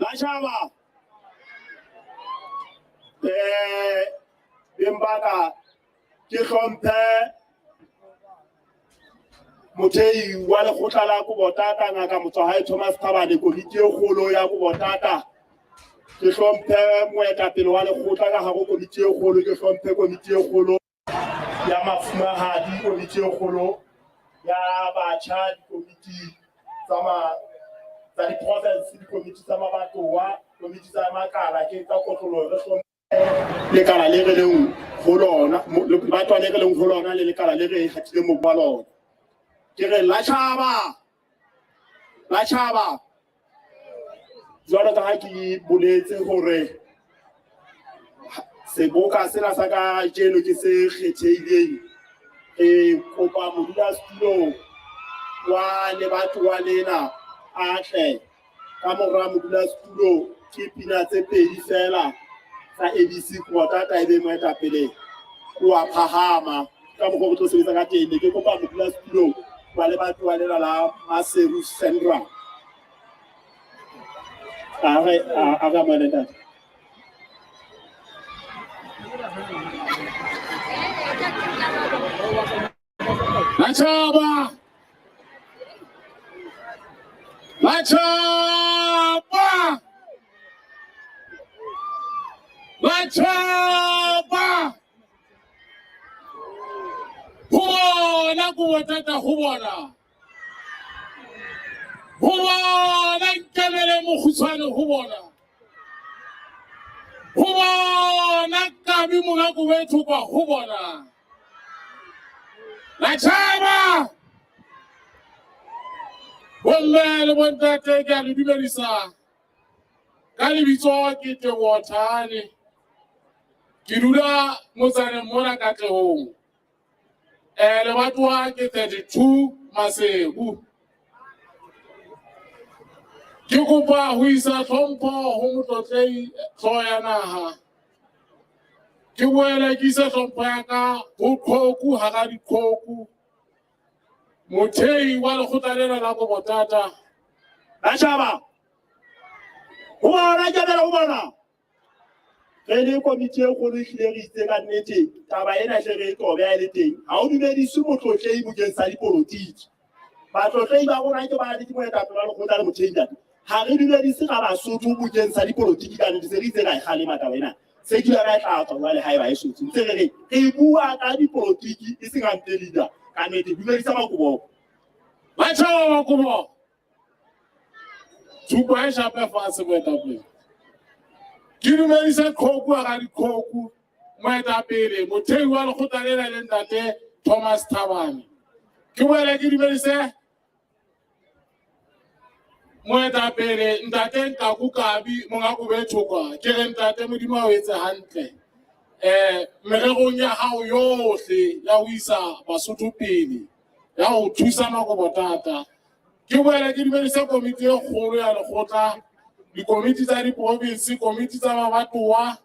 La tjhaba. Beng ke hlomphe mothei wa lekgotla la Kobotata, Ngaka Motswahae Thomas Thabane, komiti e kgolo ya Kobotata. Ke hlomphe moetapele wa lekgotla ka hare komiti e kgolo, ke hlomphe komiti e kgolo ya mafumahadi, komiti e kgolo ya batjha, dikomiti tsa di-province, dikomiti tsa mabatowa, komiti tsa makala, ke tsa kotloloho. Re hlomphe lekala le re leng ho lona, lebatwa le re leng ho lona le lekala le re ikgathileng mobu wa lona. Ke re la tjhaba, la tjhaba. Jwalo ka ha ke boletse hore seboka sena sa kajeno ke se kgethehileng, re kopa modulasetulo wa lebatowa lena a tle. Ka mora modulasetulo ke pina tse pedi feela tsa ABC Kobo-Tata e be moetapele o a phahama. Ka mokgwa o re tlo sebetsa ka teng, ne ke kopa modulasetulo wa lebatowa lena la Maseru Central. A re a re amohele ntate. Matjhaba! Matjhaba! Matjhaba! Ho bona Kobo-Tata ho bona. Ho bona Nkemele mokgutshwane ho bona. Ho bona Kabi monga kobo e thokwa ho bona. Matjhaba! Bomme le bontate ke a le dumedisa ka lebitso ke Teboho Thane. Ke dula motsaneng mona Katlehong. Lebatowa ke 32 Maseru. Ke kopa ho isa tlhompho ho motlotlehi hlooho ya naha. Ke boele ke ise tlhompho ya ka ho Qhoku hara diqhoku, mothehi wa lekgotla lena la Kobo-Tata. Matjhaba, ho bona Kebela, ho bona. Re le komiti e kgolo ehlile re itse ka nnete taba ena hle re e qobe ha e le teng. Ha o dumediswe motlotlehi bokeng sa dipolotiki. Batlotlehi ba rona ke ba ke moetapele wa lekgotla le mothehi ntate. Ha re dumedise ra Basotho bokeng sa dipolotiki ka nnete, se re itse ra e kgalema taba ena. Se ke yona e tla tswa jwale haeba e sotse. Ntse re re re bua ka dipolotiki e seng hampe leader. Ka nnete dumedisa Makobo. Batjha ba Makobo. Thupa e shape fatshe moetapele. Ke dumedise Qhoku hara diqhoku moetapele mothehi wa lekgotla lena le ntate Thomas Thabane. Ke boele ke dumedise moetapele ntate Nkaku Kabi monga kobo e thokwa. Ke re ntate Modimo a o etse hantle. Mererong ya hao yohle ya ho isa Basotho pele, ya ho thusa Makobo-Tata. Ke boele ke dumedise komiti e kgolo ya lekgotla, dikomiti tsa diprovinsi, komiti tsa mabatowa,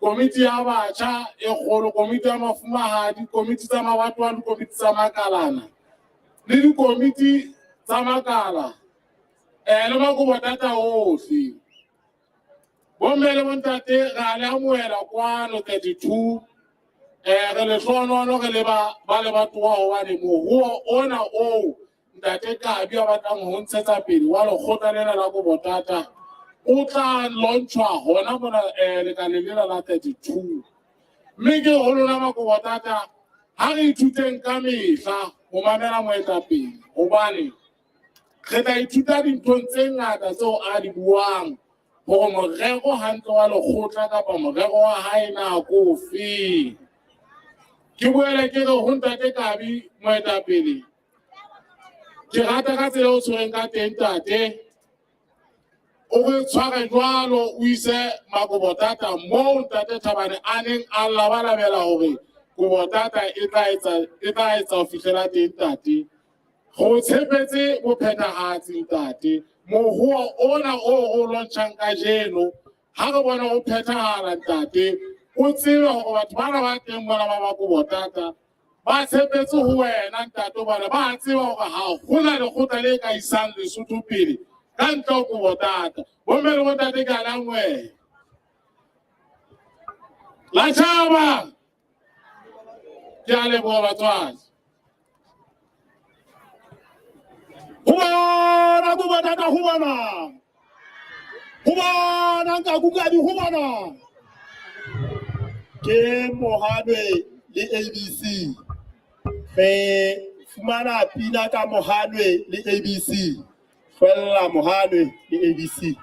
komiti ya batjha e kgolo, komiti ya mafumahadi, komiti tsa mabatowa le komiti tsa makalana le dikomiti tsa makala le Makobo-Tata ohle. Bomme le bontate re a le amohela kwano 32 re lehlohonolo re le ba ba lebatowa hobane moruo ona oo ntate Kabi a batlang ho ntshetsa pele wa lekgotla lena la Kobo-Tata o tla launchwa hona mona lekaleng lena la 32. Mme ke ho lona Makobo-Tata ha re ithuteng ka mehla ho mamela moetapele hobane re tla ithuta dinthong tse ngata tseo a di buang hore morero hantle wa lekgotla kapa morero wa hae na ke ofe. Ke boele ke re ho ntate Kabi moetapele, ke rata ka tsela o tshwereng ka teng ntate, o re tshware jwalo o ise Makobo-Tata moo ntate Thabane a neng a labalabela hore Kobo-Tata e tla etsa ho fihlela teng ntate. Go tshepetse bophethahatsi ntate. Mohoa ona o o lontshang kajeno ha re bona o phethahala ntate, o tsebe hore batho bana ba teng mona ba Makobo-Tata ba tshepetse ho wena ntate, hobane ba tseba hore ha hona lekgotla le ka isang Lesotho pele ka ntle ho Kobo-Tata. Bomme le bontate ke a le amohela. La tjhaba. Ke a leboha batswadi. Ho bona Kobo-Tata, ho bona. Ho bona Nkaku Kabi, ho bona. Ke Mohanwe le ABC. Re fumana pina ka Mohanwe le ABC. Hlwella Mohanwe le ABC.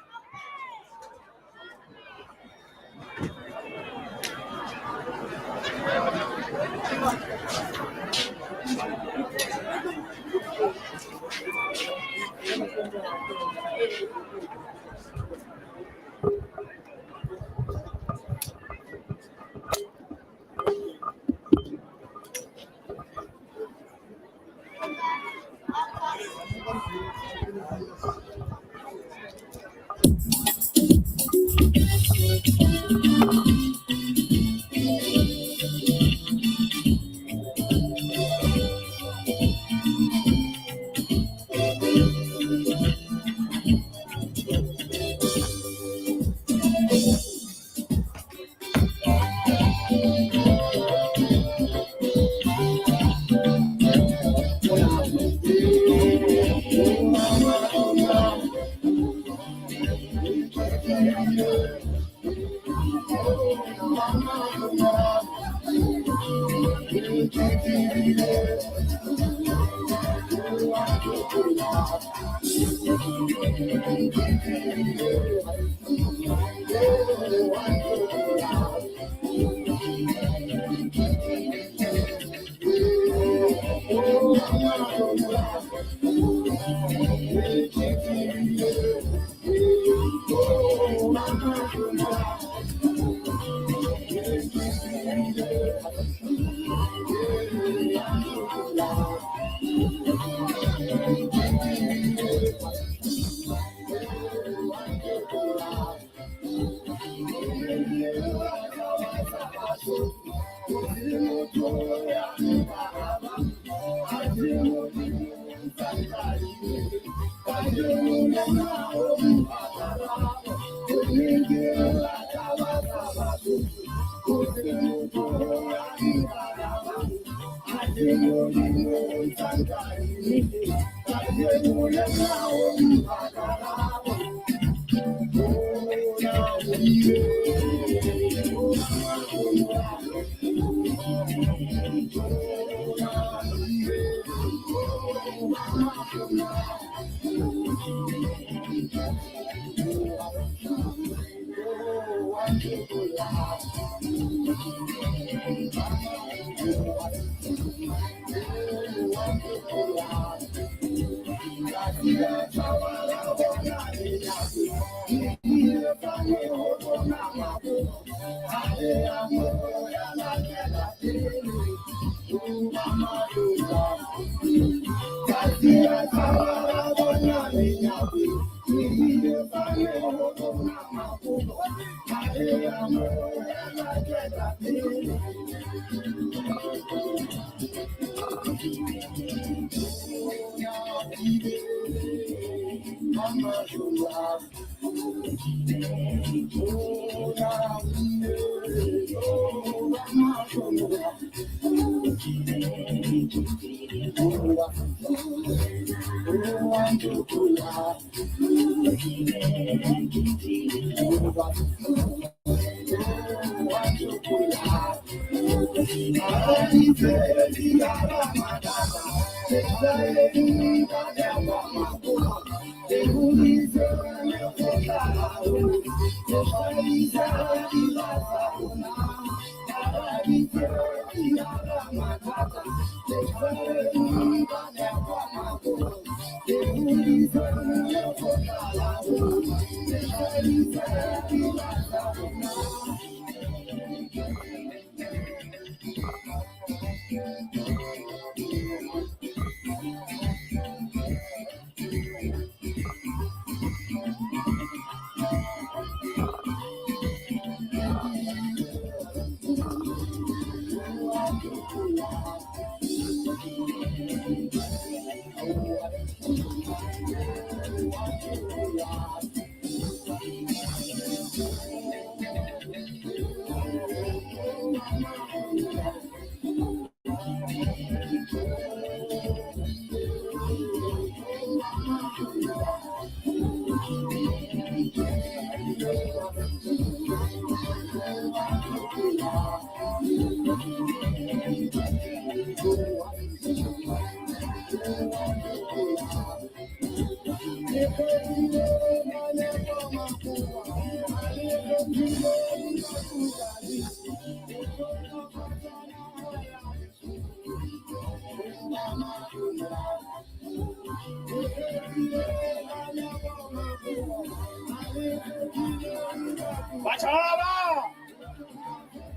Batjhaba!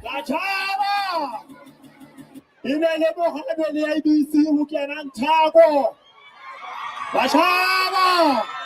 Batjhaba! E ne le mohabe le ABC ho kenang Thako. Batjhaba!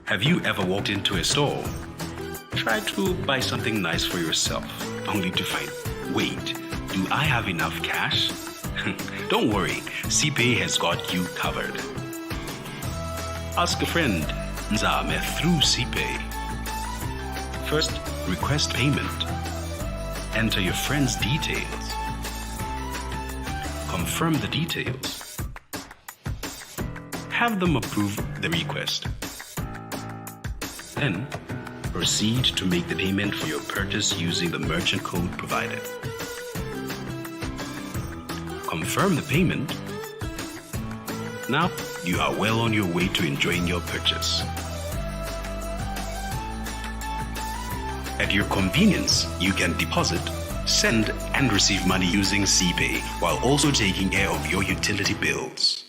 Have you ever walked into a store, tried to buy something nice for yourself, only to find, wait, do I have enough cash? Don't worry, CPay has got you covered. Ask a friend, Nzame, through CPay. First, request payment. Enter your friend's details. Confirm the details. Have them approve the request. Then, Proceed to make the payment for your purchase using the merchant code provided. Confirm the payment. Now you are well on your way to enjoying your purchase. At your convenience, you can deposit, send, and receive money using CPay while also taking care of your utility bills.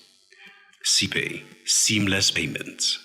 CPay, seamless payments.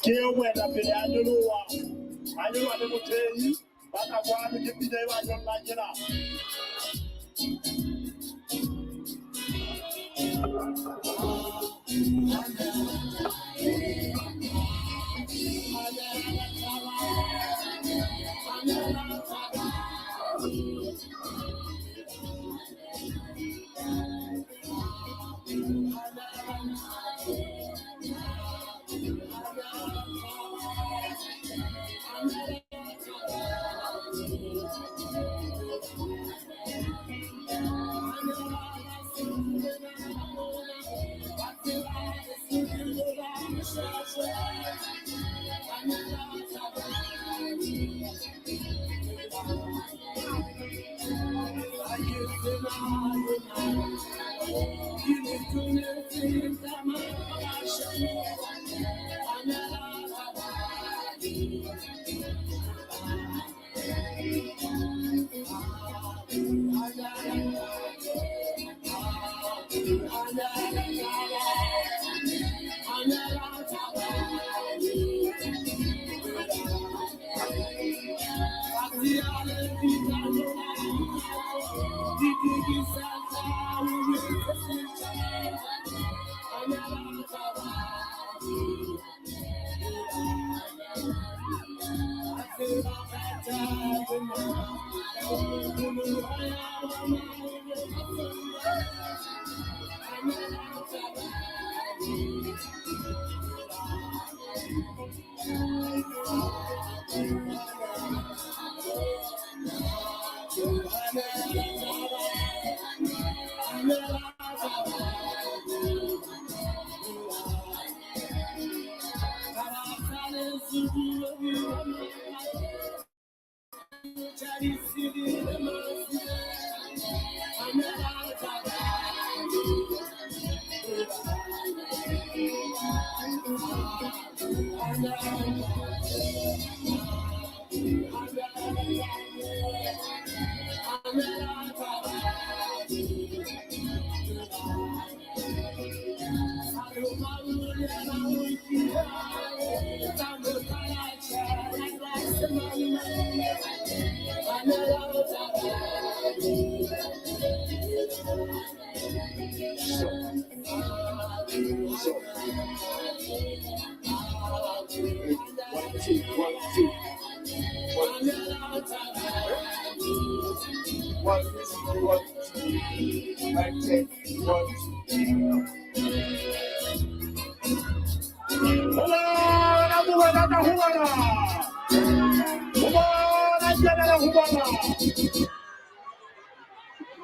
Ke eo moetapele a nyoloha, a nyoloha le mothehi ba tla kwano, ke pina e ba nyollang ena.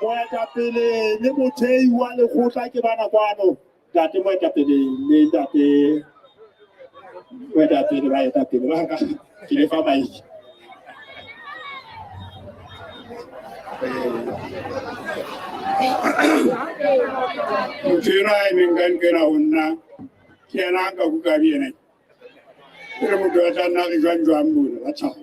Moetapele le mothei wa lekgotla ke bana kwano, ntate moetapele le ntate moetapele, baetapele ba ka ke le fa maiki. Motho enwa a emeng ka nqena ho nna ke yena a nka kukabi ena. Ke re motho a tla nna re jwang jwang mona ba tshaba.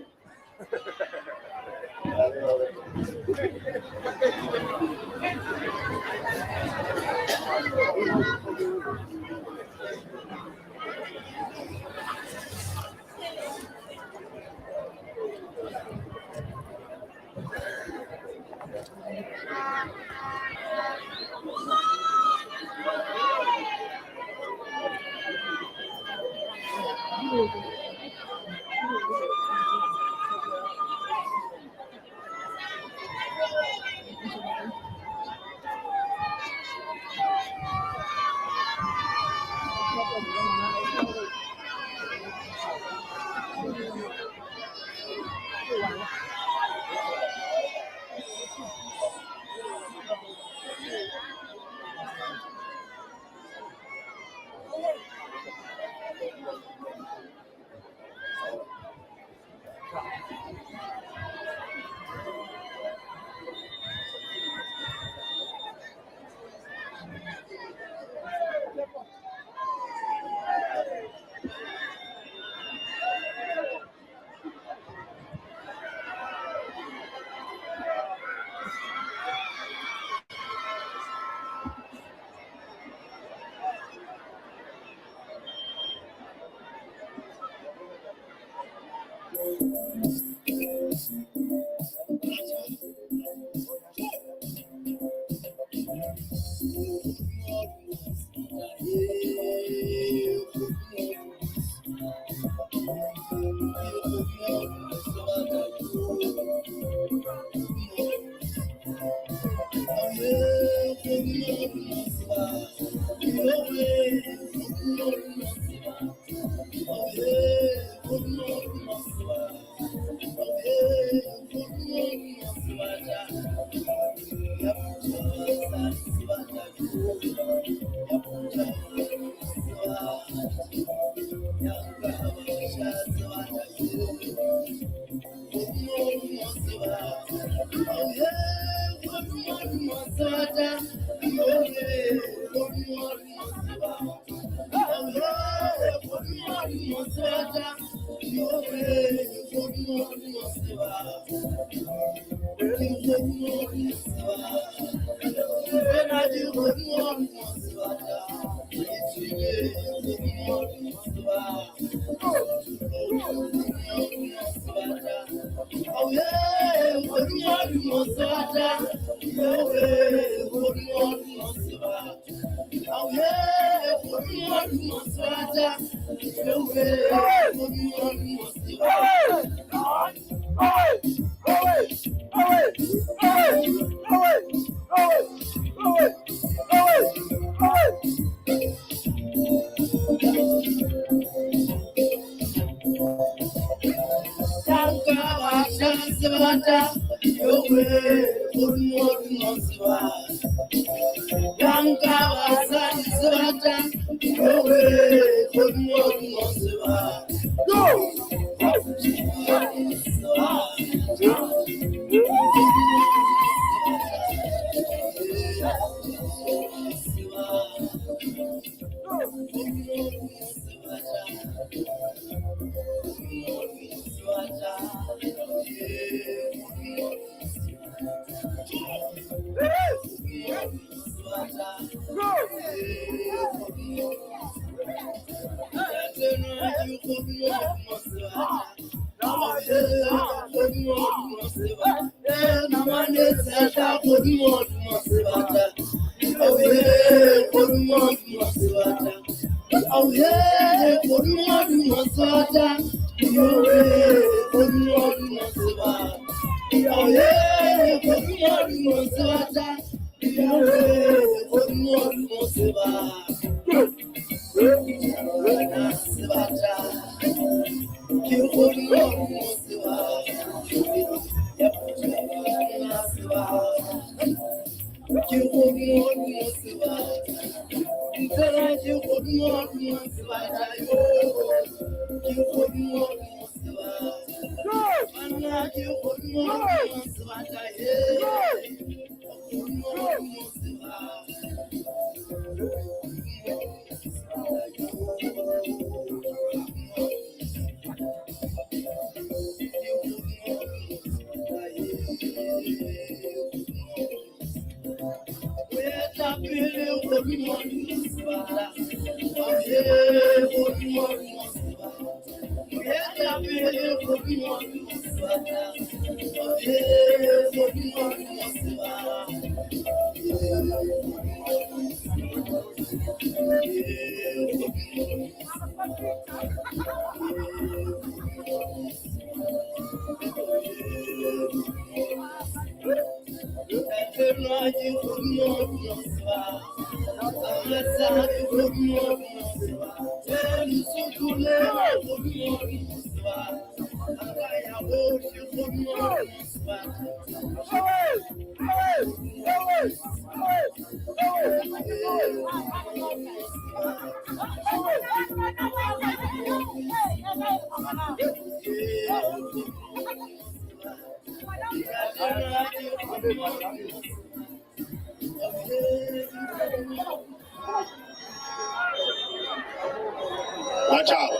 Matjhaba.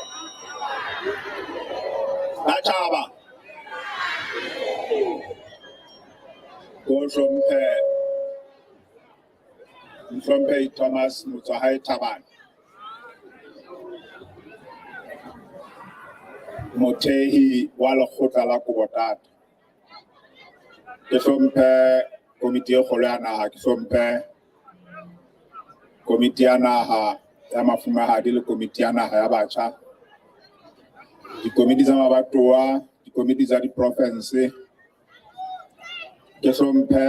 Matjhaba. Ko hlomphe Mohlomphehi Thomas Motswahae Thabane. Mothehi wa lekgotla la Kobotata. Ke hlomphe komiti e kgolo ya naha, ke hlomphe komiti ya naha ya mafumahadi le komiti ya naha ya batjha. Dikomiti tsa mabatowa, dikomiti tsa diprofinse. Ke hlomphe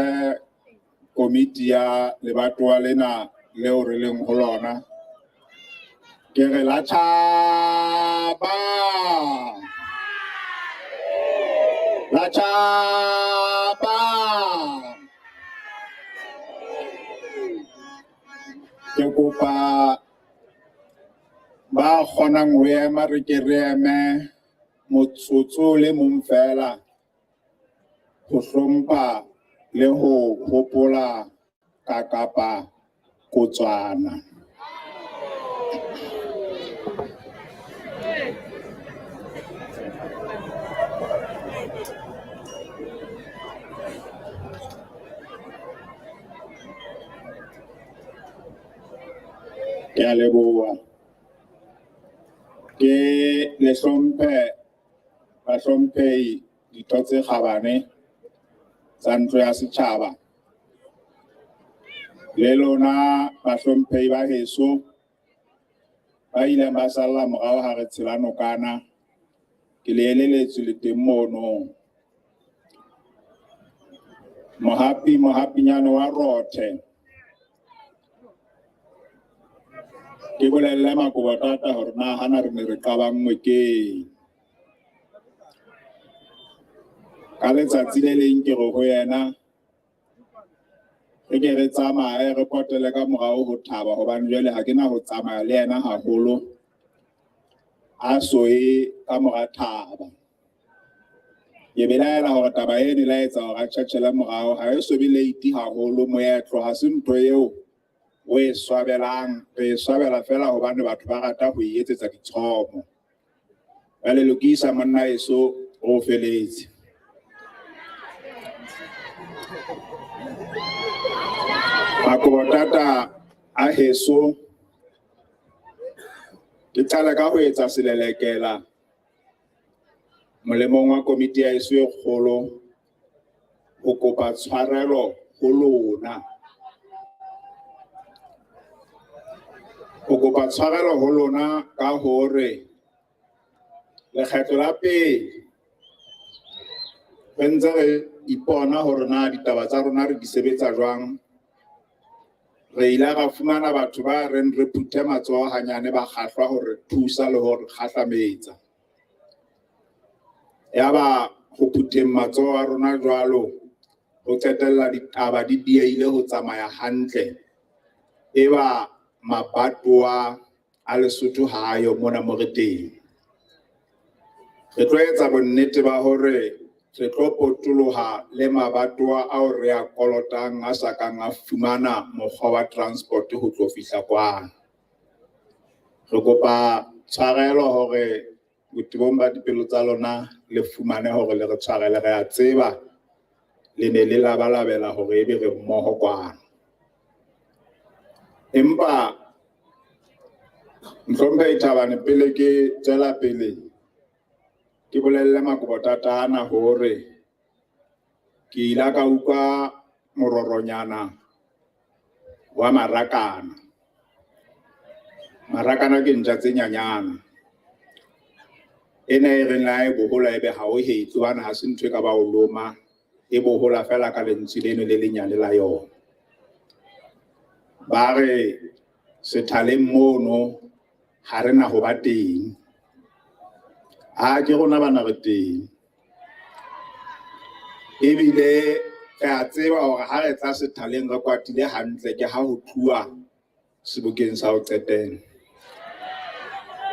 komiti ya lebatowa lena leo re leng ho lona. Ke re la tjhaba. La tjhaba. Ke kopa ba kgonang ho ema re ke re eme motsotso o le mong feela ho hlompha le ho hopola Kakapa Kotswana. Ke a leboha. Ke le hlomphe bahlomphehi ditho tse kgabane tsa ntlo ya setjhaba. Le lona bahlomphehi ba heso ba ileng ba salla morao ha re tshela nokana, ke le eleletswe le teng mono. Mohapi mohapinyane wa Rothe. Ke bolelle Makobotata hore na hana re ne re qabanngwe keng. Ka letsatsi le leng ke re ho yena, re ke re tsamaye re potele ka morao ho thaba hobane jwale ha ke na ho tsamaya le yena haholo a soe ka mora thaba. Ke belaela hore taba eno e la etsa hore a tjhatjhele morao, ha e so be late haholo. Moetlo ha se ntho eo o e swabelang, re e swabela fela hobane batho ba rata ho e etsetsa ditshomo. Jwale lokisa monna eso o feletse. Makobotata a heso, ke qala ka ho etsa selelekela molemong wa komiti ya heso e kgolo ho kopa tshwarelo ho lona. Ho kopa tshwarelo ho lona ka hore lekgetlo la pele re ntse re ipona hore na ditaba tsa rona re di sebetsa jwang. Re ile ra fumana batho ba reng re phuthe matsoho hanyane ba kgahlwa hore thusa le hore kgahlametsa. Yaba ho phutheng matsoho a rona jwalo, ho qetella ditaba di diehile ho tsamaya hantle. Eba mabatowa a Lesotho ha ayo mona mo re teng. Re tlo etsa bonnete ba hore re tlo potoloha le mabatowa ao re a kolotang a sa kang a fumana mokgwa wa transport ho tlo fihla kwano. Re kopa tshwarelo hore botebong ba dipelo tsa lona le fumane hore le re tshwarele. Re a tseba le ne le labalabela hore ebe re mmoho kwano. Empa Mohlomphehi Thabane, pele ke tswela pele ke bolelle Makobotata ana hore ke ile ka utlwa mororonyana wa marakana. Marakana ke ntja tse nyanyana. Ena e reng la e bohola ebe ha o hetle hobane ha se ntho e ka ba o loma, e bohola fela ka lentswe leno le lenyane la yona. Ba re sethaleng mono ha re na ho ba teng. Ha ke rona bana re teng. Ebile re a tseba hore ha re tla sethaleng re kwatile hantle ke ha ho tluwa sebokeng sa ho qetela.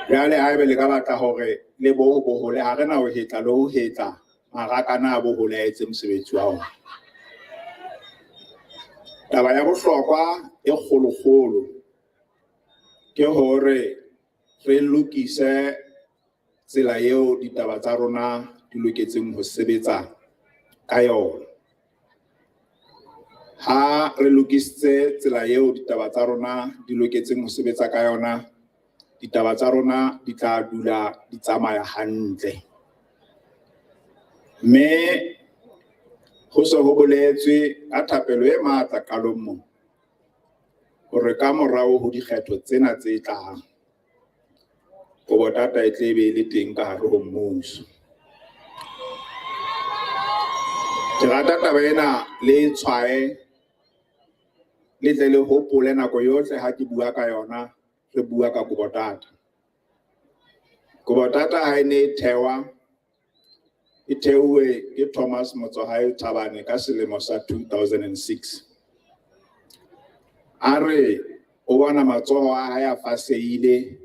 Jwale haebe le ka batla hore le bo bohole, ha re na ho hetla le ho hetla marakana a bohole a etse mosebetsi wa ona. Taba ya bohlokwa e kgolokgolo ke hore re lokise tsela eo ditaba tsa rona di loketseng ho sebetsa ka yona. Ha re lokisitse tsela eo ditaba tsa rona di loketseng ho sebetsa ka yona, ditaba tsa rona di tla dula di tsamaya hantle. Mme ho se ho boletswe ka thapelo e matla qalong moo hore ka morao ho dikgetho tsena tse tlang, Kobotata e tle be le teng ka hare ho mmuso. Ke rata taba ena le e tshwae, le tle le hopole nako yohle ha ke bua ka yona, re bua ka Kobotata. Kobotata ha e ne e thewa, e theuwe ke Thomas Motsohae Thabane ka selemo sa 2006. A re o bona matsoho a hae a fasehile,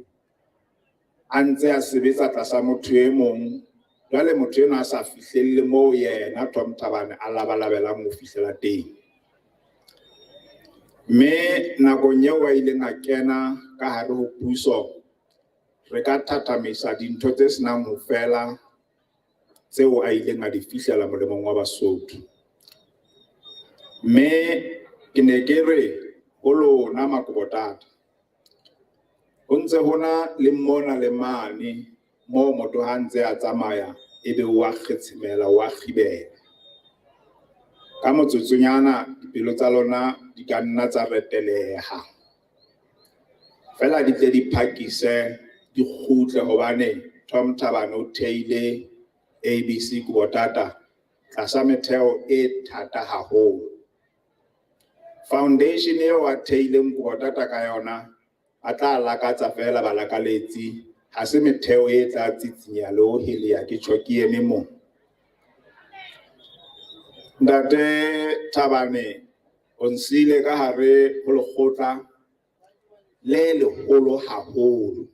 a ntse a sebetsa tlasa motho e mong. Jwale motho enwa a sa fihlelle moo yena Tom Thabane a labalabelang ho fihlela teng. Mme nakong eo a ileng a kena ka hare ho puso, re ka thathamisa dintho tse senang ho fela tseo a ileng a di fihlela molemong wa Basotho. Mme ke ne ke re ho lona Makobotata, Ho ntse hona le mona le mane moo motho ha ntse a tsamaya ebe o a kgetshemela, o a kgibela. Ka motsotsonyana dipelo tsa lona di ka nna tsa reteleha. Feela di tle di phakise di kgutle hobane Tom Thabane o theile ABC Kubotata tlasa metheo e thata haholo. Foundation eo a theileng Kubotata ka yona a tla lakatsa feela balakaletsi, ha se metheo e tla tsitsinya le ho heleya ke tjho ke eme mona. Ntate Thabane o nsile ka hare ho lekgotla le leholo haholo.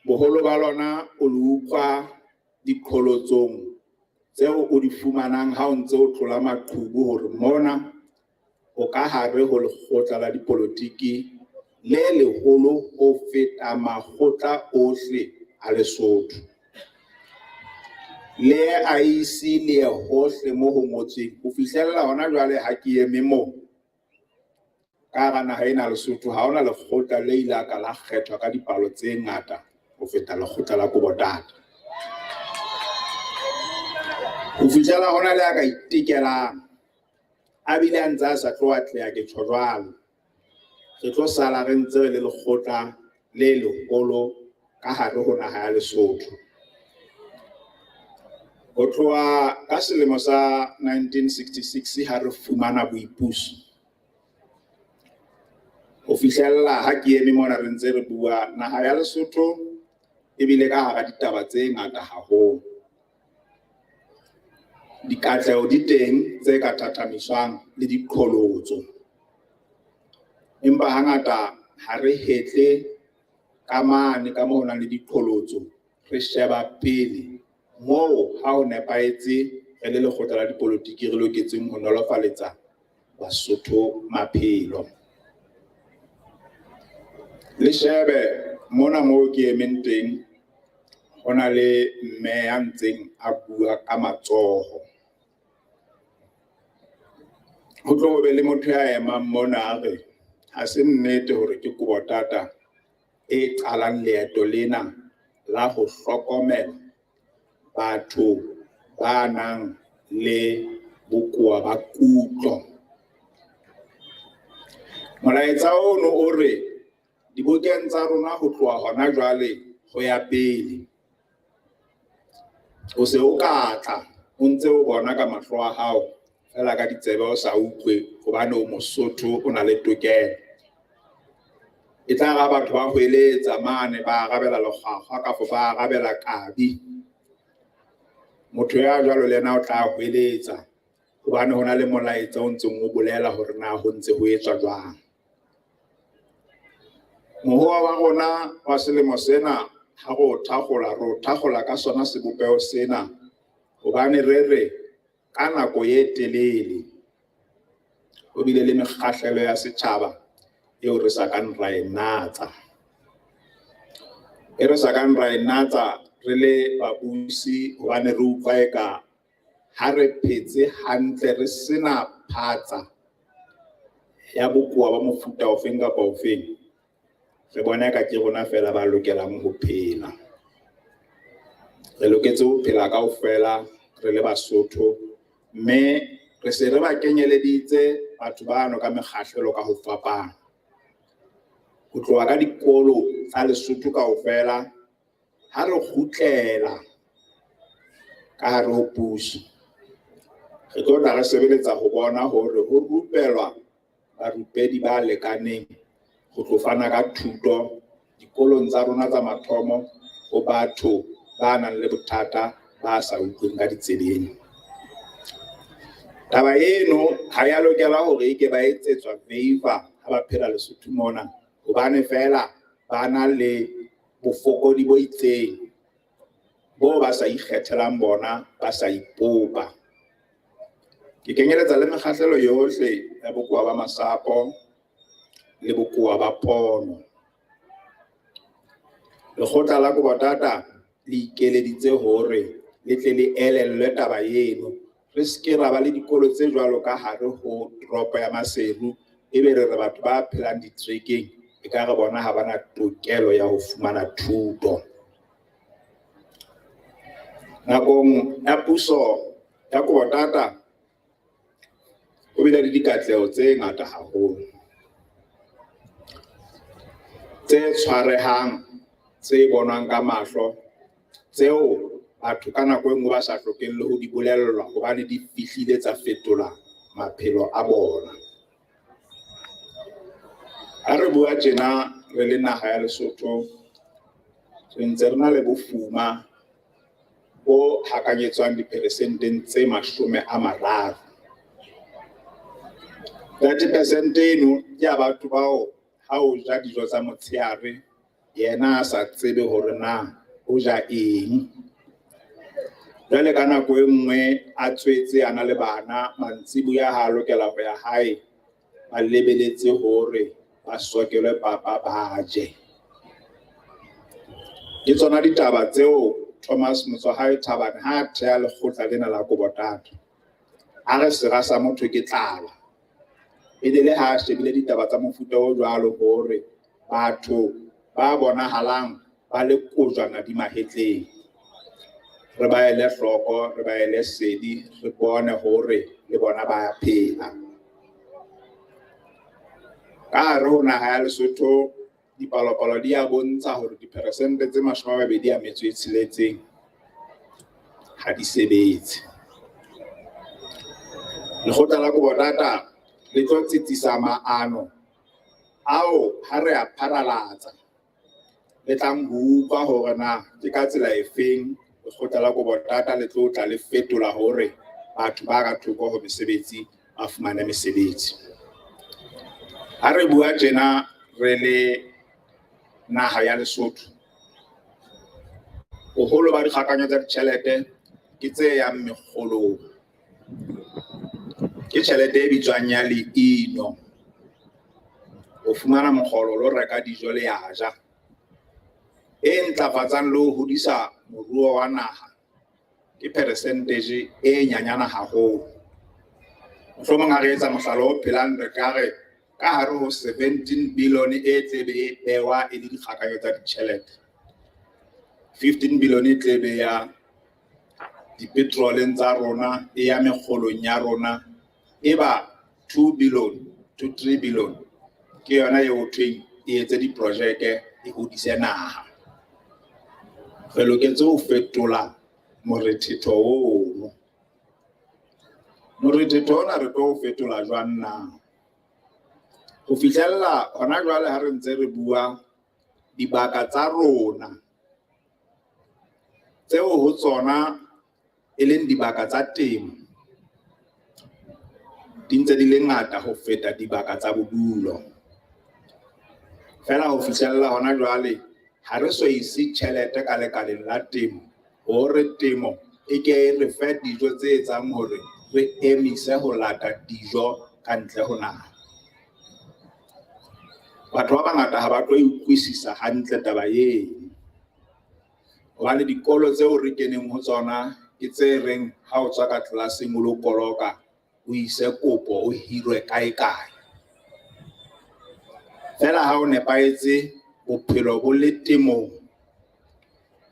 Boholo ba lona o le utlwa diqholotsong tseo o di fumanang ha o ntse o tlola maqhubu hore mona o ka hare ho lekgotla la dipolotiki le leholo ho feta makgotla ohle a Lesotho. Le IEC le ye hohle mo ho ngotsweng ho fihlella hona jwale ha ke eme mo. Ka hara naha ena ya Lesotho ha hona lekgotla le ile ka la kgethwa ka dipalo tse ngata ho feta lekgotla la Kubotata. Ho fihlela hona le a ka itekelang a bile a ntse a sa tlo atleha, ke tjho jwalo. Re tlo sala re ntse re le lekgotla le leholo ka hare ho naha ya Lesotho. Ho tloha ka selemo sa 1966 ha re fumana boipuso ho fihlella ha ke eme mona re ntse re bua, naha ya Lesotho ebile ka hara ditaba tse ngata haholo. Dikatleho di teng tse ka thathamiswang le diqholotso. Empa hangata ha re hetle ka mane ka moo ho nang le diqholotso, re sheba pele moo ha ho nepahetse re le lekgotla la dipolotiki re loketseng ho nolofaletsa Basotho maphelo. Le shebe mona moo ke emeng teng, ho na le mme ya ntseng a bua ka matsoho. Ho tlo be le motho ya emang mona a re ha se nnete hore ke Kubotata e qalang leeto lena la ho hlokomela batho ba nang le bokowa ba kutlo. Molaetsa ono o re dibokeng tsa rona ho tloha hona jwale ho ya pele, o se o ka tla o ntse o bona ka mahlo a hao feela ka ditsebe o sa utlwe hobane o Mosotho, o na le tokelo. E tla ra batho ba hweletsa mane ba arabela lekgwakgwa kafo ba arabela kabi. Motho ya jwalo le yena o tla hweletsa hobane ho na le molaetsa o ntseng o bolela hore na ho ntse ho etswa jwang. Mohoa wa rona wa selemo sena ha re o thakgola, re o thakgola ka sona sebopeho sena hobane re re ka nako e telele ho bile le mekgahlelo ya setjhaba eo re sa kang ra e natsa. E re sa kang ra e natsa re le babusi hobane re utlwa eka ha re phetse hantle re sena phatsa ya bokowa ba mofuta ofeng kapa ofeng, re bona eka ke rona feela ba lokelang ho phela. Re loketse ho phela kaofela re le Basotho, mme re se re ba kenyeleditse batho bano ka mekgahlelo ka ho fapana. Ho tloha ka dikolo tsa Lesotho kaofela, ha re kgutlela ka hare ho puso, re tlo tla re sebeletsa ho bona hore ho rupelwa barupedi ba lekaneng ho tlo fana ka thuto dikolong tsa rona tsa mathomo ho batho ba nang le bothata ba sa utlweng ka ditsebeng. Taba eno ha ya lokela hore e ke ba etsetswa favor ha ba phela Lesotho mona, hobane feela ba na le bofokodi bo itseng bo ba sa ikgethelang bona, ba sa ipopa. Ke kenyeletsa le mekgahlelo yohle ya bokowa ba masapo le bokowa ba pono. Lekgotla la Kubotata le ikeleditse hore le tle le elellwe taba eno. Re se ke ra ba le dikolo tse jwalo ka hare ho toropo ya Maseru, ebe re re batho ba phelang ditrekeng Ekare bona ha bana tokelo ya ho fumana thuto. Nakong ya puso ya Kobo Tata ho bile le dikatleho tse ngata haholo tse tshwarehang, tse bonwang ka mahlo, tseo batho ka nako e nngwe ba sa hlokeng le ho di bolellwa hobane di fihlile tsa fetola maphelo a bona. Ha re bua tjena re le naha ya Lesotho, re ntse re na le bofuma bo hakanyetswang diperesenteng tse 30. 30% eno ke ya batho bao ha o ja dijo tsa motshehare yena a sa tsebe hore na o ja eng. Jwale ka nako e nngwe a tswetse a na le bana, mantsiboya ha a lokela ho ya hae, ba lebeletse hore ba sokelwe papa ba je. Ke tsona ditaba tseo Thomas Motsoahae Thabane ha a theha lekgotla lena la Kobo Tata. A re sera sa motho ke tlala. E le ha a shebile ditaba tsa mofuta o jwalo hore batho ba bonahalang ba le kojwana di mahetleng, re ba ele hloko, re ba ele sedi, re bone hore le bona ba a phela. Ka hare ho naha ya Lesotho dipalopalo di a bontsha hore diperesente tse 26 ha di sebetse. Lekgotla la Kobo Tata le tlo tsitsisa maano ao ha re a pharalatsa le tlang ho utlwa hore na ke ka tsela efeng lekgotla la Kobo Tata le tlo tla le fetola hore batho ba ka thoko ho mesebetsi ba fumane mesebetsi. Ha re bua tjena re le naha ya Lesotho, boholo ba dikgakanyo tsa ditjhelete ke tse yang mekgolong. Ke tjhelete e bitswang ya leino. O fumana mokgolo lo reka dijo le ya ja. E ntlafatsang le ho hodisa moruo wa naha ke percentage e nyanyana haholo. Mohlomong ha re etsa mohlala o phelang re ka re ka hare ho 17 billion e tlebe e bewa e le dikgakanyo tsa ditjhelete, 15 billion e tlebe ya dipetroleng tsa rona, e ya mekgolong ya rona, e ba 2 billion to 3 billion ke yona eo thweng e etse diprojeke e hodise naha. Re loketse ho fetola morethetho ono. Morethetho ona re tlo o fetola jwang na? Ho fihlella hona jwale ha re ntse re bua dibaka tsa rona tseo ho tsona e leng dibaka tsa temo di ntse di le ngata ho feta dibaka tsa bodulo. Feela ho fihlella hona jwale ha re so ise tjhelete ka lekaleng la temo hore temo e ke e re fe dijo tse etsang hore re emise ho lata dijo ka ntle ho naha. Batho ba bangata ha ba tlo utlwisisa hantle taba eno. Hobane dikolo tseo re keneng ho tsona ke tse reng ha o tswa ka tlelaseng o lo koloka o ise kopo o hirwe kae kae. Feela ha o nepahetse bophelo bo le temong,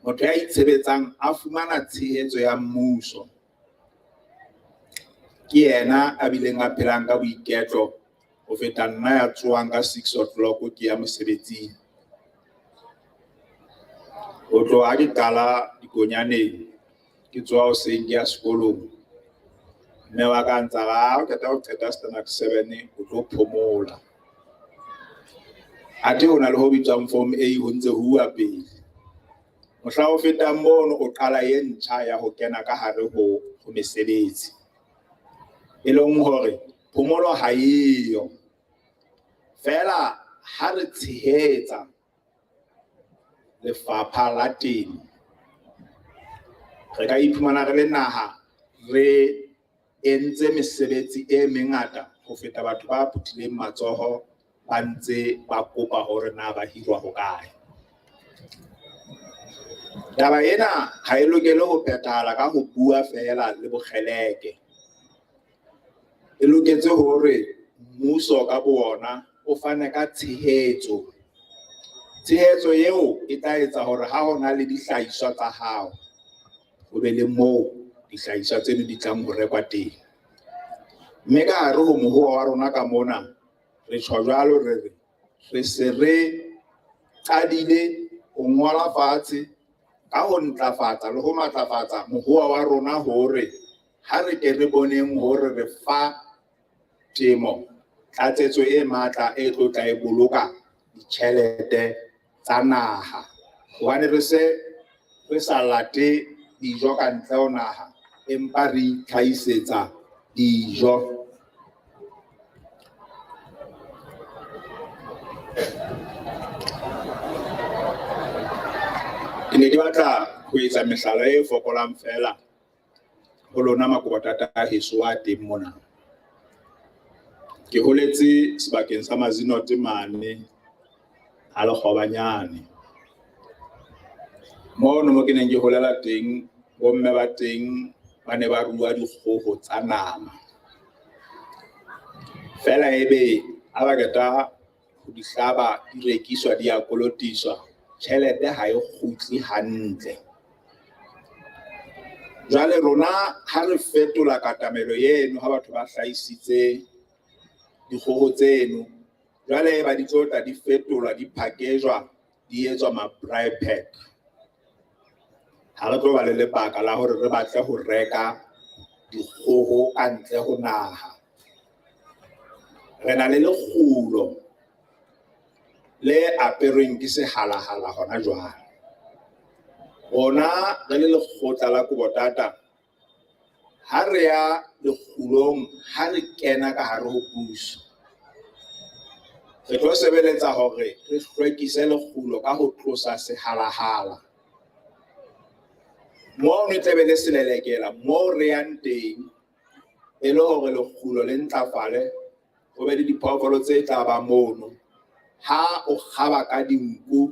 motho ya itshebetsang a fumana tshehetso ya mmuso, ke yena a bileng a phelang ka boiketlo ho feta nna ya tsohang ka 6 o'clock ke ya mosebetsing. Ho tloha ha ke qala dikonyaneng, ke tsoha hoseng ke ya sekolong, mme wa ka ntsa re, ha o qeta ho qeta standard 7 o tlo phomola. Athe ho na le ho bitswang form A ho ntse ho uwa pele. Mohla o fetang mono o qala e ntjha ya ho kena ka hare ho mesebetsi. E leng hore phomolo ha eyo. Feela ha re tshehetsa lefapha la temo, re ka iphumana re le naha re entse mesebetsi e mengata ho feta batho ba phuthileng matsoho ba ntse ba kopa hore na ba hirwa hokae. Taba ena ha e lokele ho phethahala ka ho bua feela le bokgeleke. E loketse hore mmuso ka bo ona o fane ka tshehetso Tshehetso eo e tla etsa hore ha ho na le dihlahiswa tsa hao, ho be le moo dihlahiswa tseno di tlang ho rekwa teng. Mme ka hare ho mohoa wa rona ka mona, re tjho jwalo re re, re se re qadile ho ngola fatshe ka ho ntlafatsa le ho matlafatsa mohoa wa rona hore ha re ke re boneng hore re fa temo tlatsetso e matla e tlo tla e boloka ditjhelete tsa naha. Hobane re se re sa late dijo ka ntle ho naha, empa re itlhahisetsa dijo. Ke ne ke batla ho etsa mehlala e fokolang feela ho lona makobotata a heso a teng mona. Ke holetse sebakeng sa Mazinote mane ha Lekgobanyane. Mono mo ke neng ke holela teng, bomme ba teng ba ne ba rua dikgoho tsa nama. Feela ebe ha ba qeta ho di hlaba, di rekiswa, di a kolotiswa, tjhelete ha e kgutle hantle. Jwale rona ha re fetola katamelo eno ha batho ba hlahisitse dikgoho tseno, jwale ba di tlo tla di fetolwa, di phakejwa, di etswa ma-braai pack. Ha re tlo ba le lebaka la hore re batle ho reka dikgoho ka ntle ho naha. Re na le lekgulo le aperweng ke sehalahala hona jwale. Rona re le lekgotla la Kobotata, ha re ya lekgulong, ha re kena ka hare ho puso, re tlo sebeletsa hore re hlwekise lekgulo ka ho tlosa sehalahala. Moo re tla be le selelekela, moo re yang teng, e le hore lekgulo le ntlafale, ho be le diphoofolo tse tla ba mono. Ha o kgaba ka dinku,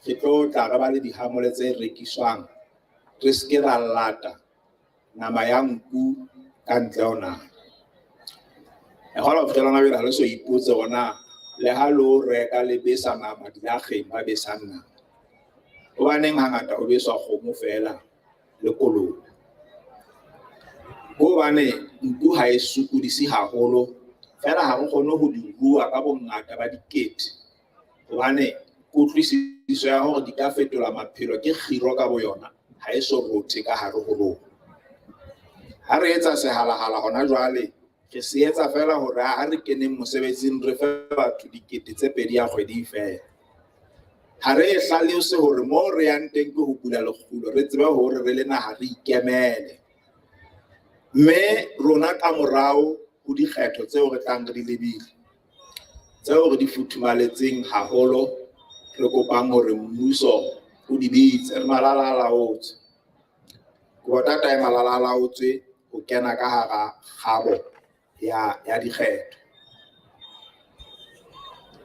re tlo tla re ba le dihamole tse rekiswang, re se ke ra lata nama ya nku ka ntle ho naha. E kgona ho fihlela hona jwale ha le so ipotse hore na le ha lo reka le besa nama dilakgeng ba besang nama. Hobaneng hangata ho beswa kgomo feela le kolobe? Hobane nku ha e sokodise haholo, feela ha re kgone ho di rua ka bongata ba dikete. Hobane kutlwisiso ya hore di ka fetola maphelo ke kgiro ka boyona, ha e so rothe ka hare ho rona. Ha re etsa sehalahala hona jwale, re se etsa feela hore ha re keneng mosebetsing re fe batho dikete tse pedi ya kgwedi feela. Ha re e hlalose hore moo re yang teng ke ho bula lekgulo, re tsebe hore re le naha re ikemele. Mme rona ka morao ho dikgetho tseo re tlang re di lebile, tseo re di futhumaletseng haholo, re kopang hore mmuso o di bitse, re malala a laotswe. Kobotata e malala a laotswe ho kena ka hara kgabo ya dikgetho.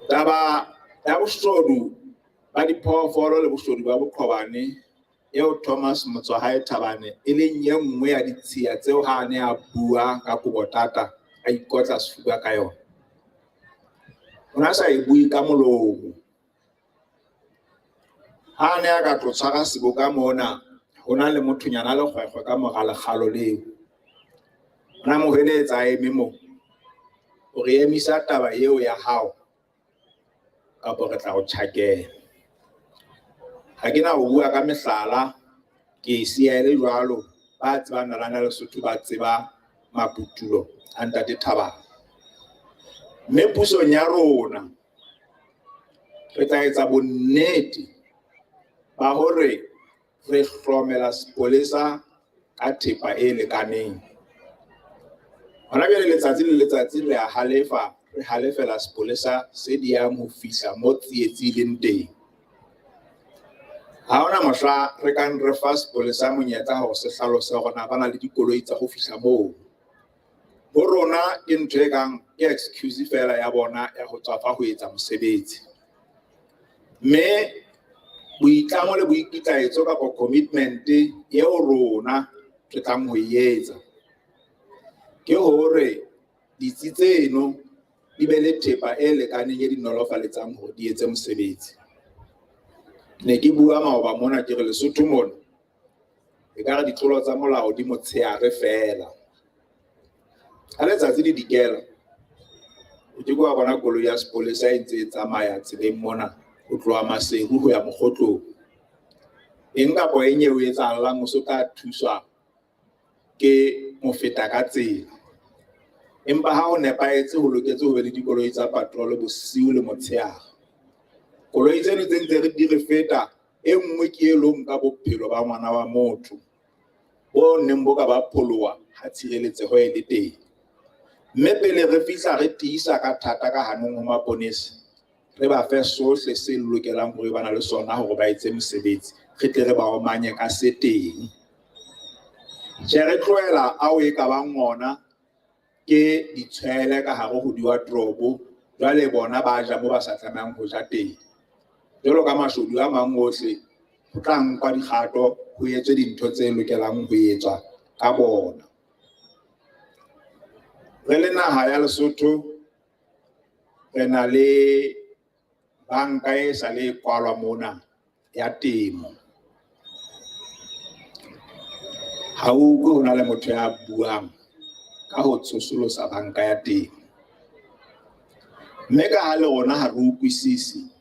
Taba ya boshodu ba diphoofolo le boshodu ba boqhobane eo Thomas Motsoahae Thabane e leng e nngwe ya ditshiya tseo ha a ne a bua ka Kobotata a ikotla sefuba ka yona. O ne a sa e bue ka molomo. Ha a ne a ka tlo tshwara seboka mona, ho na le mothonyana a lekgwekgwe ka mora lekgalo leo. O na mo hweletsa a eme moo, o re emisa taba eo ya hao kapa re tla o tjhakela. Ha ke na ho bua ka mehlala, ke e siya e le jwalo. Ba tsebang nalane ya Lesotho ba tseba maputulo a Ntate Thabane. Mme pusong ya rona re tla etsa bonnete ba hore re hlomela sepolesa ka thepa e lekaneng. Hona jwale letsatsi le letsatsi re a halefa, re halefela sepolesa se diyang ho fihla mo tsietsi e leng teng. Ha hona mohla re kang re fa sepolesa monyetla hore se hlalose hore na ba na le dikoloi tsa ho fihla moo. Ho rona ke ntho e kang ke excuse feela ya bona ya ho tswafa ho etsa mosebetsi. Mme boitlamo le boikitlaetso kapa commitment eo rona re tlang ho e etsa ke hore ditsi tseno di be le thepa e lekaneng e di nolofaletsang hore di etse mosebetsi. Ne ke bua maoba mona ke re Lesotho mona ekare ditlolo tsa molao di motshehare feela. Ha letsatsi le dikela, o ke ke wa bona koloi ya sepolesa e ntse e tsamaya tseleng mona ho tloha Maseru ho ya Mokgotlong. Eng kapa eng eo e etsahalang o so tla thuswa ke mofeta ka tsela. Empa ha ho nepahetse ho loketse ho be le dikoloi tsa patrol bosiu le motshehare. Koloi tseno tse ntse di re feta, e nngwe ke e lo nka bophelo ba ngwana wa motho bo neng bo ka ba pholoha ha tshireletseho e le teng. Mme pele re fihla re tiisa ka thata ka hanong ho maponesa, re ba fe sohle se lokelang hore ba na le sona hore ba etse mosebetsi, re tle re ba omanye ka se teng. Tjhe, re tlohela ao e ka bang ona ke ditshwele ka hare ho di-wardrobe, jwale bona ba ja mo ba sa tlamehang ho ja teng. Jwalo ka mashodu a mang ohle, ho tla nkwa dikgato ho etswe dintho tse lokelang ho etswa ka bona. Re le naha ya Lesotho re na le banka e sa le kwalwa mona ya temo. Ha o utlwe ho na le motho ya buang ka ho tsosolosa banka ya temo. Mme ka ha le rona ha re utlwisise,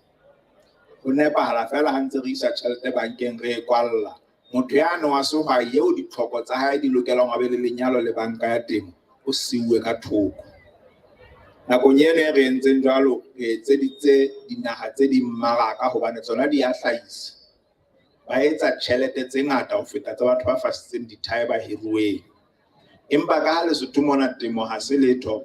ho nepahala feela ha ntse re isa tjhelete bankeng re e kwalla. Motho yane wa sehwai eo ditlhoko tsa hae di lokelang ho be le lenyalo le banka ya temo, o siuwe ka thoko. Nakong eno e re entseng jwalo, re etseditse dinaha tse ding mmaraka hobane tsona di a hlahisa. Ba etsa tjhelete tse ngata ho feta tsa batho ba fasitseng dithae ba hiruweng. Empa ka ha Lesotho mona temo ha se letho,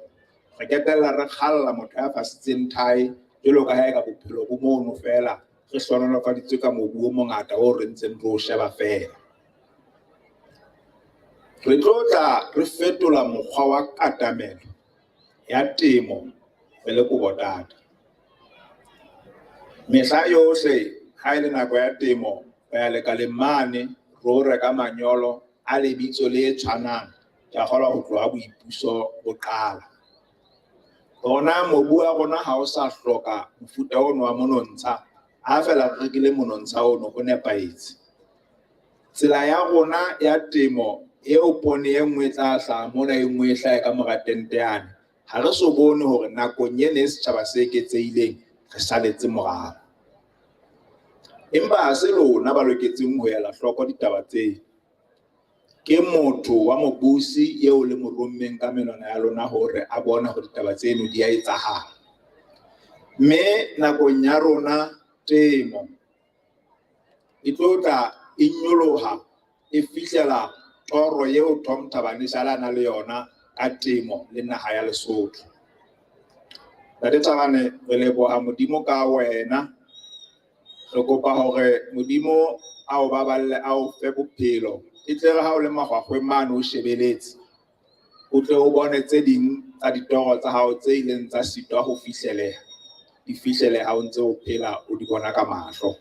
re qetella re kgalla motho ya fasitseng thae jwalo ka ha eka bophelo bo mono feela, re hlohonolofaditswe ka mobu o mongata o re ntseng re o sheba feela. Re tlo tla re fetola mokgwa wa katamelo ya temo re le Kobotata. Mehla yohle ha e le nako ya temo, re ya lekaleng mane re o reka manyolo a lebitso le tshwanang, ke a kgolwa ho tloha boipuso bo qala. Rona mobu wa rona ha o sa hloka mofuta ono wa monontsha, ha feela re rekile monontsha ono ho nepahetse. Tsela ya rona ya temo eo poone e nngwe e tla hlaha mona, e nngwe e hlahe ka mora tente yane, ha re so bone hore nakong ena e setjhaba se eketsehileng re saletse morao. Empa ha se lona ba loketseng ho ela hloko ditaba tseo. Ke motho wa mobusi eo le mo rommeng ka menwana ya lona hore a bone hore ditaba tseno di a etsahala. Mme nakong ya rona temo e tlo tla e nyoloha e fihlela toro eo Tom Thabane sale a na le yona ka temo le naha ya Lesotho. Ntate Thabane, re leboha Modimo ka wena. Re kopa hore Modimo a o baballe, a o fe bophelo. E tle re ha o le mahwahweng mane o shebeletse, o tle o bone tse ding tsa ditoro tsa hao tse ileng tsa sitwa ho fihleleha, di fihlele ha o ntse o phela o di bona ka mahlo.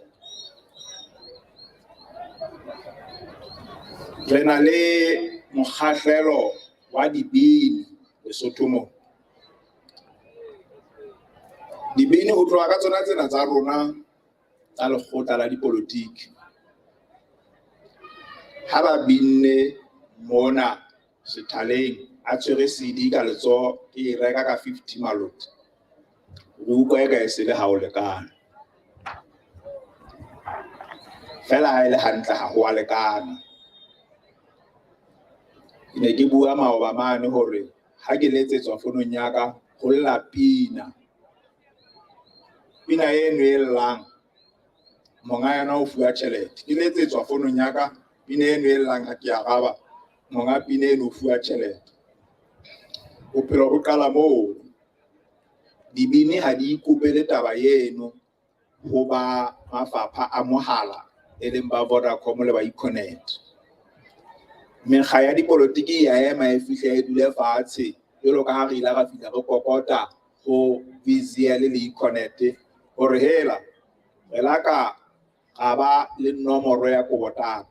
Re na le mokgahlelo wa dibini Lesotho mona. Dibini ho tloha ka tsona tsena tsa rona tsa lekgotla la dipolotiki. Ha ba binne mona sethaleng a tshwere CD ka letsoho, ke e reka ka 50 maloti. Re utlwa eka e se le ha o lekana. Feela ha e le hantle ha ho a lekana. Ke ne ke bua maoba mane hore ha ke letsetswa fonong ya ka ho lla pina. Pina eno e llang, monga yona o fuwa tjhelete. Ke letsetswa fonong ya ka, pina eno e llang ha ke araba, monga pina eno o fuwa tjhelete. Bophelo bo qala moo. Dibini ha di ikopele taba eno ho ba mafapha a mohala e leng ba Vodacom le ba Econet. Mekga ya dipolotiki ya ema e fihle e dule fatshe jwalo ka ha re ile ra fihla re kokota ho VCL le Econet hore hela re la ka ra ba le nomoro ya Kobotata.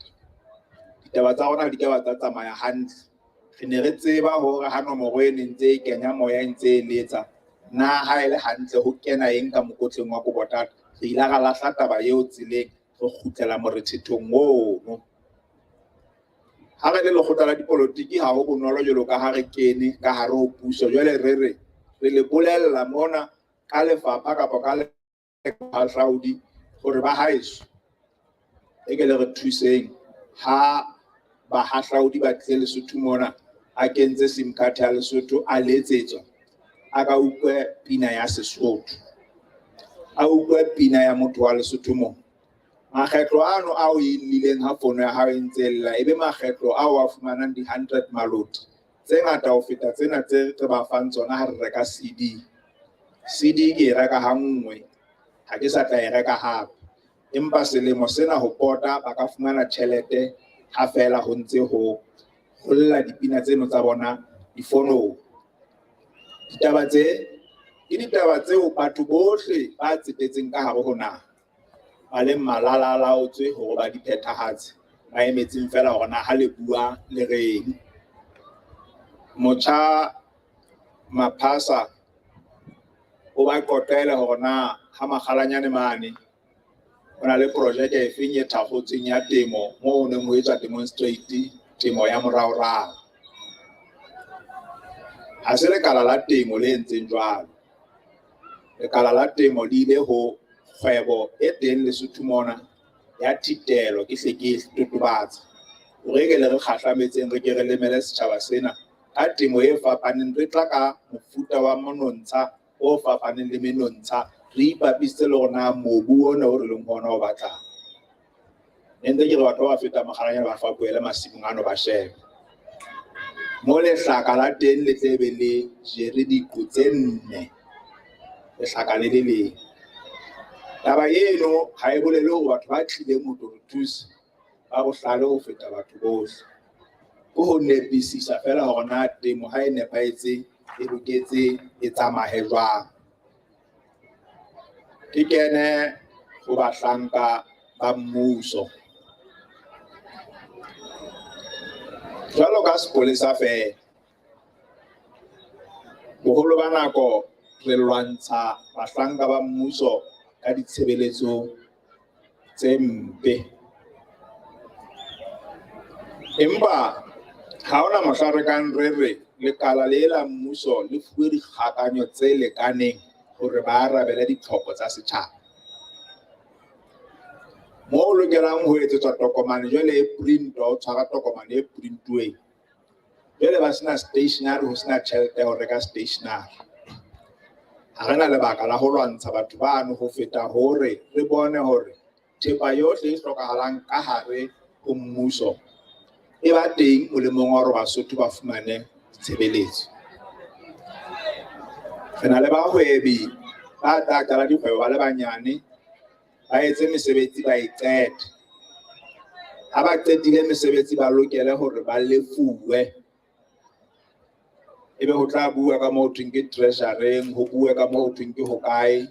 Ditaba tsa rona di ka ba tsa tsamaya hantle. Re ne re tseba hore ha nomoro e ne ntse e kenya moya e ntse e letsa, na ha e le hantle ho kena eng ka mokotleng wa Kobotata. Re ile ra lahla taba eo tseleng, Re kgutlela morethethong ono. Ha re le lekgotla la dipolotiki ha ho bonolo jwalo ka ha re kene ka hare ho puso. Jwale re re re le bolella mona ka lefapha kapa ka bahlaodi hore ba haeso e ke le re thuseng ha bahahlaodi ba tlile Lesotho mona a kentse sim card ya Lesotho a letsetswa a ka utlwe pina ya Sesotho a utlwe pina ya motho wa Lesotho mo. Makgetlo ano ao e llileng ha fono ya hao e ntse e lla ebe makgetlo ao a fumanang di-100 maloti tse ngata ho feta tsena tse re ba fang tsona ha re reka CD. CD ke e reka ha nngwe, ha ke sa tla e reka hape. Empa selemo sena ho pota ba ka fumana tjhelete ha feela ho ntse ho lla dipina tseno tsa bona difonong. Ditaba tse ke ditaba tseo batho bohle ba tsetetseng ka hare ho naha ba leng malala-a-laotswe hore ba di phethahatse, ba emetseng feela hore na ha le bua le reng. Motjha Maphasa o ba qoqele hore na ha Makgalanyane mane ho na le projeke efeng e thakgotsweng ya temo moo ho neng ho etswa demonstrate temo ya moraorao. Ha se lekala la temo le entseng jwalo. Lekala la temo le ile ho kgwebo e teng Lesotho mona ya thitelo ke hle ke e totobatsa hore ke le re kgahlametseng re ke re lemele setjhaba sena ka temo e fapaneng, re tla ka mofuta wa monontsha o fapaneng le menontsha, re ipapisitse le hore na mobu ona o re leng ho ona o batlang. Ne ntse ke re batho ba ba feta Makgalanyane ba fapohele masimong ano ba shebe mo lehlaka la teng le tle be le jere diqo tse nne lehlaka le le leng. Taba eno ha e bolele hore batho ba tlileng ho tlo re thusa ba bohlale ho feta batho bohle. Ke ho nepisisa feela hore na temo ha e nepahetse e loketse e tsamaye jwang. Ke kene ho bahlanka ba mmuso. Jwalo ka sepolesa feela, boholo ba nako re lwantsha bahlanka ba mmuso ka ditshebeletso tse mpe. Empa ha hona mohla re kang re re lekala le la mmuso le fuwe dikgakanyo tse lekaneng hore ba arabele ditlhoko tsa setjhaba. Moo o lokelang ho etsetswa tokomane jwale e printwa, o tshwara tokomane e printuweng. Jwale ba sena stationery, ho sena tjhelete ya ho reka stationery. Ha re na lebaka la ho lwantsha batho bano ho feta hore re bone hore thepa yohle e hlokahalang ka hare ho mmuso e ba teng molemong wa hore Basotho ba fumane tshebeletso. Re na le bahwebi ba tla qala dikgwebo ba le banyane, ba etse mesebetsi ba e qete. Ha ba qetile mesebetsi ba lokele hore ba lefuwe. Ebe ho tla bua ka moo ho thweng ke treasury-eng, ho bue ka moo ho thweng ke hokae.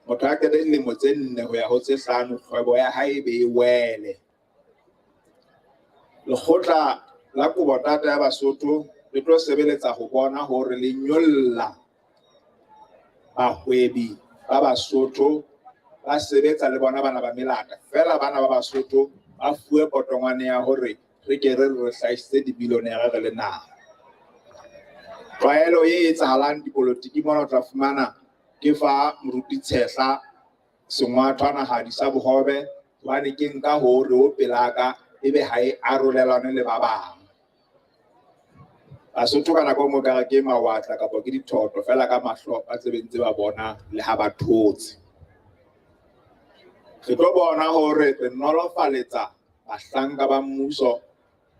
Motho a qete dilemo tse 4 ho ya ho tse 5, kgwebo ya hae e be e wele. Lekgotla la Kobotata ya Basotho le tlo sebeletsa ho bona hore le nyolla bahwebi ba Basotho ba sebetsa le bona bana ba melata. Feela bana ba Basotho ba fuwe potongwane ya hore re ke re re hlahisitse dibilionere re le naha. Tlwaelo e etsahalang dipolotiki mona o tla fumana ke fa moruti Tshehla sengwathwanahadi sa bohobe hobane ke nka hore o pelaka ebe ha e arolelane le ba bang. Basotho ka nako e nngwe ekare ke mawatla kapa ke dithoto feela ka mahlo ba tsebe ntse ba bona le ha ba thotse. Re tlo bona hore re nolofaletsa bahlanka ba mmuso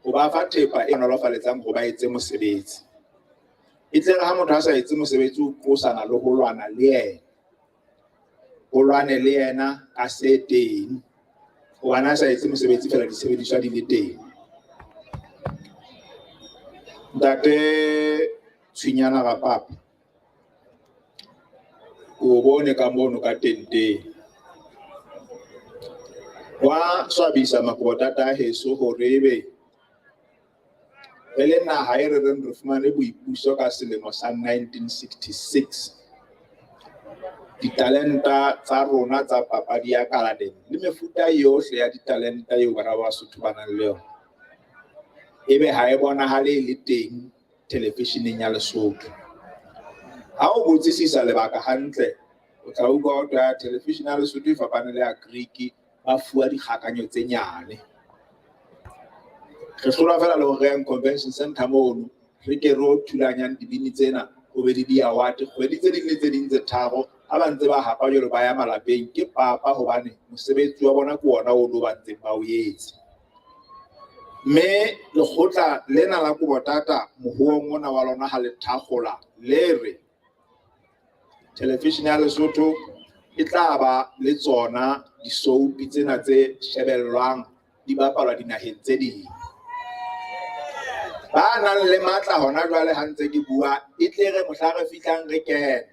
ho ba fa thepa e nolofaletsang hore ba etse mosebetsi. E tle re ha motho a sa etse mosebetsi o qosana le ho lwana le yena. O lwane le yena ka se teng. Hobane a sa etse mosebetsi feela disebediswa di le teng. Ntate Tshwinyana Rapapa, o bone ka mono ka tenteng. Wa swabisa Makobotata a heso hore ebe re le naha e re reng re fumane boipuso ka selemo sa 1966. Ditalenta tsa rona tsa papadi ya kaladeng le mefuta yohle ya ditalenta eo bana ba Basotho ba nang le yona, ebe ha e bonahale e le teng televisheneng ya Lesotho. Ha o botsisisa lebaka hantle, o tla utlwa ho thwe television ya Lesotho e fapane le ya Greek, ba fuwa dikgakanyo tse nyane. Re hlolwa feela le ho reyang convention center mono, re ke re o thulanyang dibini tsena, ho be le di-award kgwedi tse ding le tse ding tse tharo. Ha ba ntse ba hapa jwalo ba ya malapeng, ke papa hobane mosebetsi wa bona ke ona o lo ba ntseng ba o etse. Mme lekgotla lena la Kobotata mohoong ona wa lona ha le thakgola le re television ya Lesotho e tla ba le tsona di-soapie tsena tse shebellwang di bapalwa dinaheng tse ding. Ba nang le matla hona jwale ha ntse ke bua, e tle re mohla re fihlang re kene.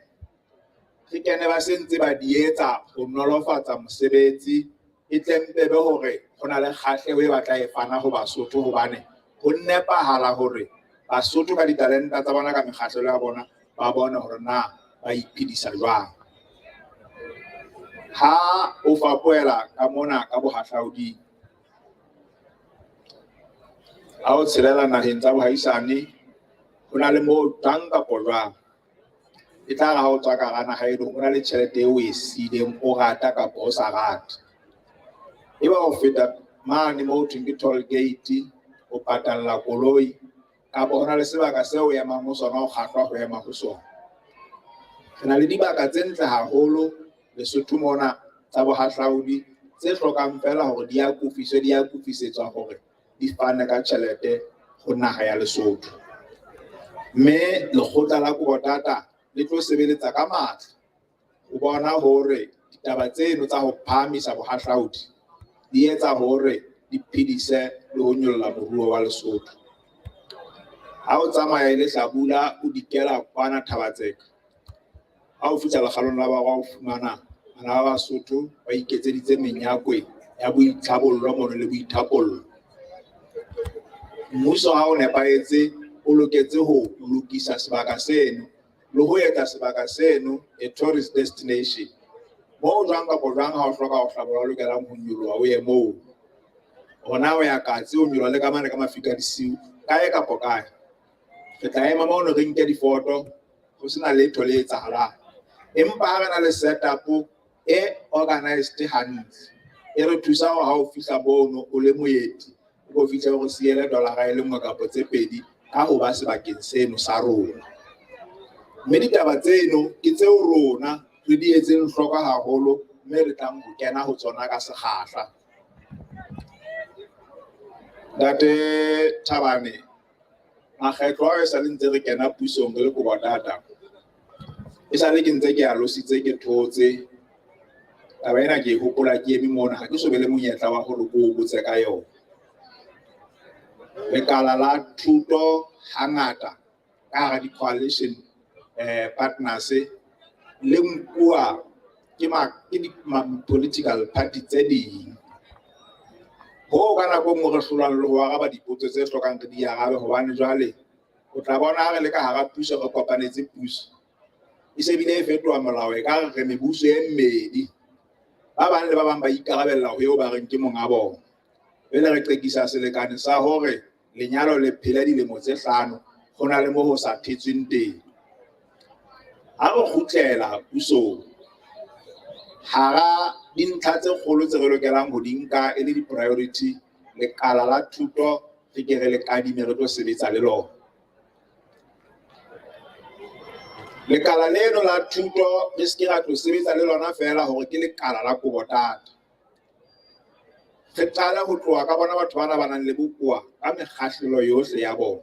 Re kene ba se ntse ba di etsa ho nolofatsa mosebetsi, e tle mpe be hore ho na le kgahleho e batla e fana ho Basotho, hobane ho nepahala hore Basotho ka ditalenta tsa bona, ka mekgahlelo ya bona, ba bone hore na ba iphedisa jwang. Ha o fapohela ka mona ka bohahlauding, ha o tshelela naheng tsa bohaisane, ho na le moo jwang kapa jwang e tla re ha o tswa ka hara naha eno, o na le tjhelete eo o e siileng, o rata kapa o sa rate. Eba o feta mane moo ho thweng ke toll gate, o patalla koloi, kapa ho na le sebaka seo o emang ho sona, o kgahlwa ho ema ho sona. Re na le dibaka tse ntle haholo Lesotho mona tsa bohahlaudi tse hlokang feela hore di akofiswe, di akofisetswa hore di fane ka tjhelete ho naha ya Lesotho. Mme lekgotla la Kobotata le tlo sebeletsa ka matla ho bona hore ditaba tseno tsa ho phahamisa bohahlaudi di etsa hore di phedise le ho nyolla moruo wa Lesotho. Ha o tsamaya e le hlabula, o dikela kwana Thabatseka, ha o fihla lekgalong la borwa, o fumana bana ba Basotho ba iketseditse menyakwe ya boitlhabollo mono le boithapollo. Mmuso ha o nepahetse, o loketse ho lokisa sebaka seno le ho etsa sebaka seno a tourist destination. Moo jwang kapa jwang ha o hloka ho hlabolla, o lokelang ho nyoloha o ye moo. Hona o ya Katse, o nyoloha le ka mane ka mafika a disiu, kae kapa kae. Re tla ema mono re nke difoto, ho sena letho le etsahalang. Empa ha re na le setup e organized hantle, e re thusa hore ha o fihla mono o le moeti, o ko fihle o re siele dollar-a e le nngwe kapa tse pedi ka ho ba sebakeng seno sa rona. Mme ditaba tseno ke tseo rona re di etseng hloko haholo, mme re tlang ho kena ho tsona ka sekgahla. Ntate Thabane, makgetlo ao e sa le ntse re kena pusong re le Kobotata, e sale ke ntse ke alositse ke thotse. Taba ena ke e hopola ke eme mona, ha ke so be le monyetla wa hore ke o botse ka yona. Lekala la thuto hangata ka hara di-coalition partners le nkuwa ke political party tse ding. Hoo ka nako e nngwe re hlolwang le ho araba dipotso tse hlokang re di arabe, hobane jwale o tla bona ha re le ka hara puso re kopanetse puso, e se bile e fetoha molao, e ka re mebuso e mmedi. Ba bang le ba bang ba ikarabella ho eo ba reng ke monga bona. Pele re qekisa selekane sa hore lenyalo le phele dilemo tse 5, ho na le mo ho sa thetsweng teng. Ha re kgutlela pusong, hara dintlha tse kgolo tse re lokelang ho di nka e le di-priority, lekala la thuto re ke re le kadime re tlo sebetsa le lona. Lekala leno la thuto re se ke ra tlo sebetsa le lona feela hore ke lekala la Kobotata. Re qale ho tloha ka bona batho bana ba nang le bokowa ka mekgahlelo yohle ya bona.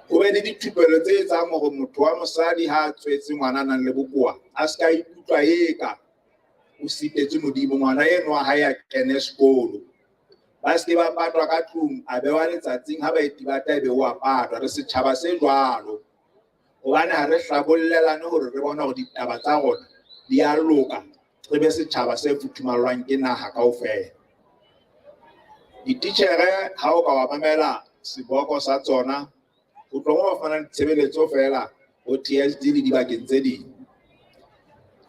Ho be le dithupelo tse etsang hore motho wa mosadi ha a tswetse ngwana a nang le bokowa, a se ka ikutlwa eka o sitetswe Modimo, ngwana enwa ha ya kene sekolo. Ba se ke ba patwa ka tlung, a bewa letsatsing ha baeti ba tla ebe o a patwa. Re setjhaba se jwalo, hobane ha re hlabollelane hore re bone hore ditaba tsa rona di a loka, re be setjhaba se futhumallwang ke naha kaofela. Dititjhere ha o ka wa mamela seboko sa tsona, ho tloha moo ba fanang ditshebeletso feela ho TSD le dibakeng tse ding.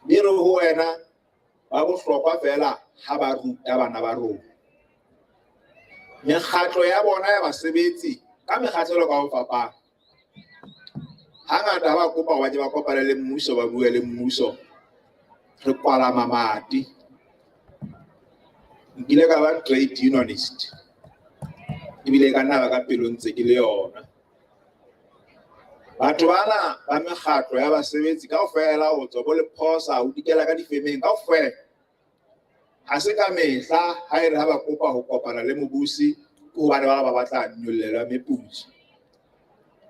Di re ho wena ba bohlokwa feela ha ba ruta bana ba rona. Mekgatlo ya bona ya basebetsi ka mekgahlelo ka ho fapana. Hangata ha ba kopa hore ba ke ba kopane le mmuso, ba bue le mmuso, re kwala mamati. Nkile ka ba trade unionist, ebile ka nna ba ka pelo ntse ke le yona. Batho bana ba mekgatlo ya basebetsi kaofela ho tswa bo Lephosa ho dikela ka difemeng kaofela, ha se ka mehla ha e re ha ba kopa ho kopana le mobusi ke hobane ba ba batla nyollelo ya meputso.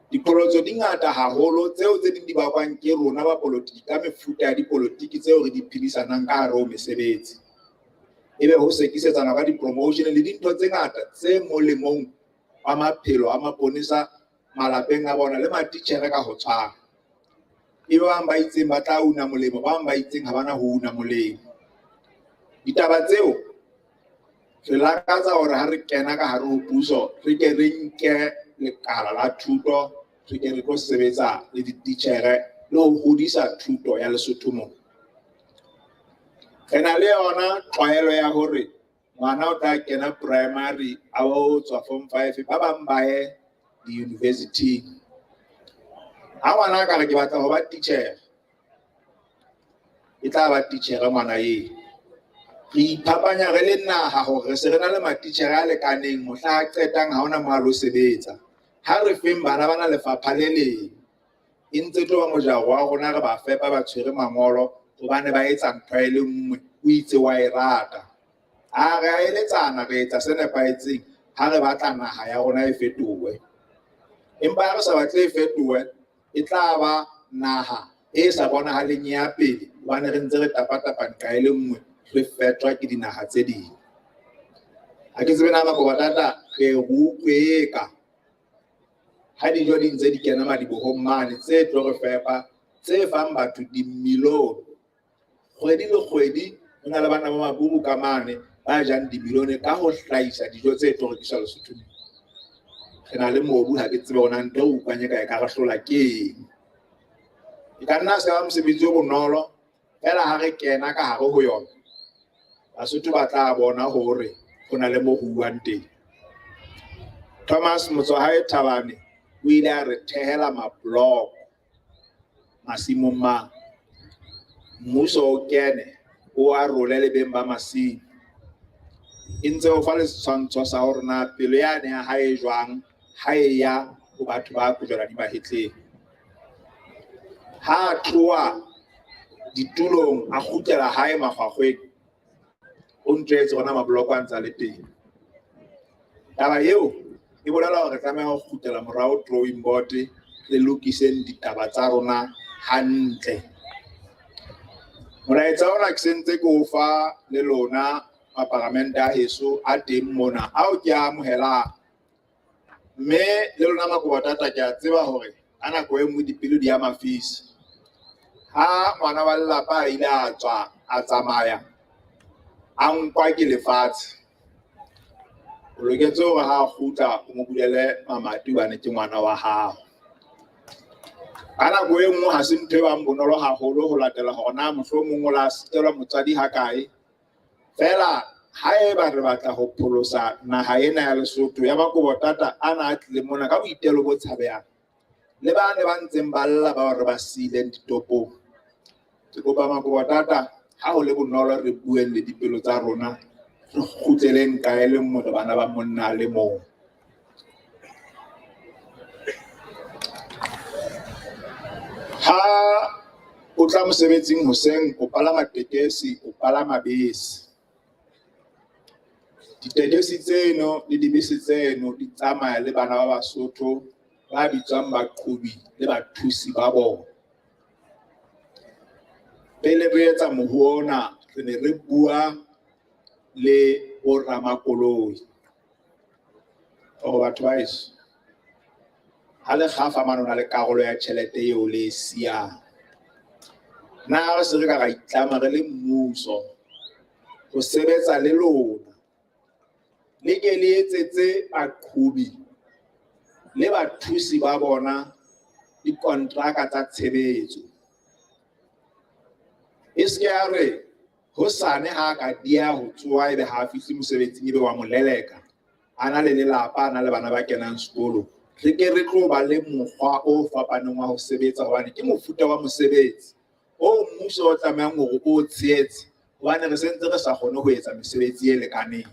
Diqholotso di ngata haholo tseo tse ding di bakwang ke rona ba polotiki ka mefuta ya dipolotiki tseo re di phedisanang ka hare ho mesebetsi. Ebe ho sekisetsana ka di-promotion le dintho tse ngata tse molemong wa maphelo a maponesa malapeng a bona le matitjhere ka ho tshwana. Ebe ba bang ba itseng ba tla una molemo, ba bang ba itseng ha bana ho una molemo. Ditaba tseo re lakatsa hore ha re kena ka hare ho puso re ke re nke lekala la thuto, re ke re tlo sebetsa le dititjhere le ho hodisa thuto ya Lesotho mona. Re na le yona tlwaelo ya hore ngwana o tla kena primary a o tswa form 5, ba bang ba ye di-university. Ha ngwana a ka re ke batla ho ba titjhere, e tla ba titjhere ngwana eo. Re iphapanya re le naha hore re se re na le matitjhere a lekaneng, mohla a qetang ha hona mo a lo sebetsa. Ha re feng bana bana lefapha le leng, e ntse tlo ba mojaro wa rona, re ba fepa ba tshwere mangolo hobane ba etsa ntho e le nngwe, o itse wa e rata. Ha re a eletsana, re etsa se nepahetseng ha re batla naha ya rona e fetohe. Empa ha re sa batle e fetohe, e tla ba naha e sa bonahaleng ya pele hobane re ntse re tapatapa nqa e le nngwe, re fetwa ke dinaha tse ding. Ha ke tsebe na Makobatata re utlwe eka ha dijo di ntse di kena madibohong mane tse tlo re fepa, tse fang batho dimilione kgwedi le kgwedi. Ho na le bana ba maburu ka mane ba jang dimilione ka ho hlahisa dijo tse tlo rekiswa Lesotho. Re na le mobu, ha ke tsebe hore na ntho e utlwang e ka e ka re hlola ke eng. E ka nna se ba mosebetsi o bonolo fela ha re kena ka hare ho yona, Basotho ba tla bona hore ho na le mo ho uwang teng. Thomas Motsoahae Thabane o ile a re thehela mabloko masimong mang. Mmuso o kene o arole le beng ba masimo. E ntse o fa le setshwantsho sa hore na pelo yane ya hae e jwang ha e ya ho batho ba kojwana di mahetleng. Ha a tloha ditulong a kgutlela hae makgwakgweng, o ntjwetse hona mabloko a ntse a le teng. Taba eo e bolela hore re tlameha ho kgutlela morao drawing board, re lokiseng ditaba tsa rona hantle. Molaetsa ona ke sentse ke o fa le lona maparamente a heso a teng mona ao ke a amohelang. Mme le lona Makobatata ke a tseba hore ka nako e nngwe dipelo di a mafisa. Ha ngwana wa lelapa a ile a tswa a tsamaya a nkwa ke lefatshe, o loketse hore ha a kgutla o mo bulele mamati hobane ke ngwana wa hao. Ka nako e nngwe ha se ntho e bang bonolo haholo ho latela hore na mohlomong o la sitelwa motswadi hakae. Feela haeba re batla ho pholosa naha ena ya Lesotho ya Makobotata ana a tlileng mona ka boitelo bo tshabehang, le ba ne ba ntseng ba lla bao re ba siileng ditopong, ke kopa Makobotata ha ho le bonolo re bueng le dipelo tsa rona, re kgutleleng kae le nngwe re bana ba monna a le mong. Ha o tla mosebetsing hoseng, o palama tekesi, o palama bese. Ditekesi tseno le dibese tseno di tsamaya le bana ba Basotho ba bitswang baqhobi le bathusi ba bona. Pele re etsa moruo ona, re ne re bua le boramakoloi hore batho ba heso ha le kgafa mane ho na le karolo ya tjhelete eo le e siyang. Na re se re ka ra itlama re le mmuso ho sebetsa le lona, le ke le etsetse baqhobi le bathusi ba bona dikontraka tsa tshebetso. E se ke ya re hosane ha a ka dieha ho tsoha ebe ha a fihle mosebetsing ebe wa mo leleka, a na le lelapa, a na le bana ba kenang sekolo. Re ke re tlo ba le mokgwa o fapaneng wa ho sebetsa hobane ke mofuta wa mosebetsi o mmuso o tlamehang hore o tshehetse hobane re sentse re sa kgone ho etsa mesebetsi e lekaneng.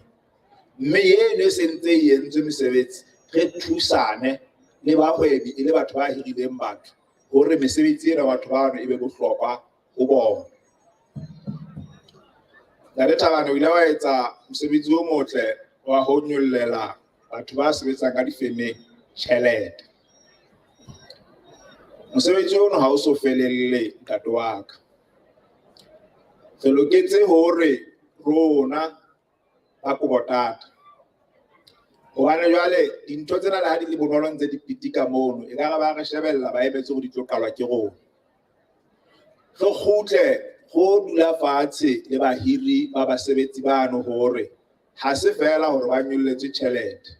Mme eno e sentse e entswe mesebetsi, re thusane le bahwebi e le batho ba hirileng batho hore mesebetsi ena batho bano e be bohlokwa ho bona. Ntate Thabane, o ile wa etsa mosebetsi o motle wa ho nyollela batho ba sebetsang ka difemeng tjhelete. Mosebetsi ono ha o so felelle, ntate wa ka. Re loketse hore rona ba Kobotata, hobane jwale dintho tsena le ha di le bonolo ntse di pitika mono, ekare ba re shebella ba emetse hore di tlo qalwa ke rona. Re kgutle ho dula fatshe le bahiri ba basebetsi bano hore ha se feela hore ba nyolletswe tjhelete.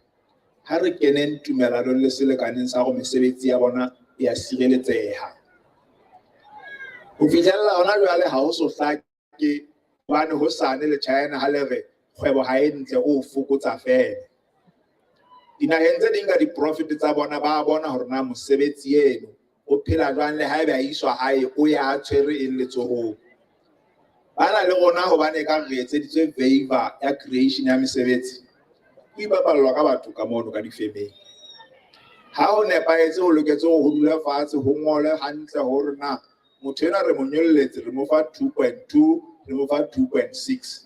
Ha re keneng tumellanong le selekaneng sa hore mesebetsi ya bona e a sireletseha. Ho fihlella hona jwale ha ho so hlake hobane hosane le China ha le re kgwebo ha e ntle o fokotsa feela. Dinaheng tse ding ka di-profit tsa bona ba bona hore na mosebetsi eno o phela jwang le haebe a iswa hae o ya a tshwere eng letsohong. Ba na le rona hobane e ka re etseditswe favor ya creation ya mesebetsi. Ho ipapallwa ka batho ka mono ka difemeng. Ha ho nepahetse ho loketse hore ho dule fatshe ho ngolwe hantle hore na motho enwa re mo nyolletse re mo fa 2.2 re mo fa 2.6.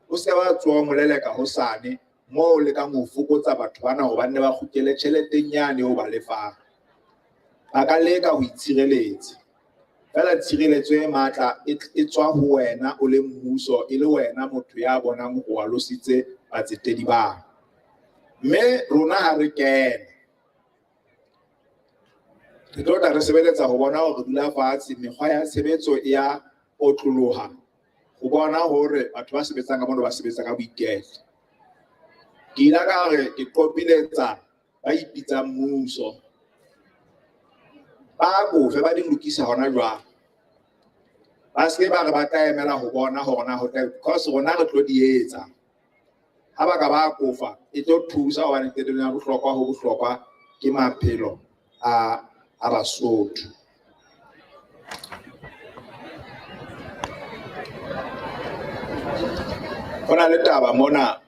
O se ba tsoha mo leleka hosane moo o lekang ho fokotsa batho bana hore ba nne ba kgutlele tjheleteng yane eo ba lefang. Ba ka leka ho itshireletsa. Feela tshireletso e matla e tswa ho wena o le mmuso, e le wena motho ya bonang hore o alositse batsetedi bana. Mme rona ha re kena, re tlo tla re sebeletsa ho bona hore re dula fatshe, mekgwa ya tshebetso e ya otloloha ho bona hore batho ba sebetsang ka mono ba sebetsa ka boiketlo. Ke ile ka re ke qopiletsa ba ipitsang mmuso, ba kofe ba di lokisa hona jwale. Ba se ba re ba tla emela ho bona hore na ho tla, because rona re tlo di etsa. Ha ba ka ba kofa e tlo thusa hobane qetellong ya bohlokwa ho bohlokwa ke maphelo a Basotho. Ho na le taba mona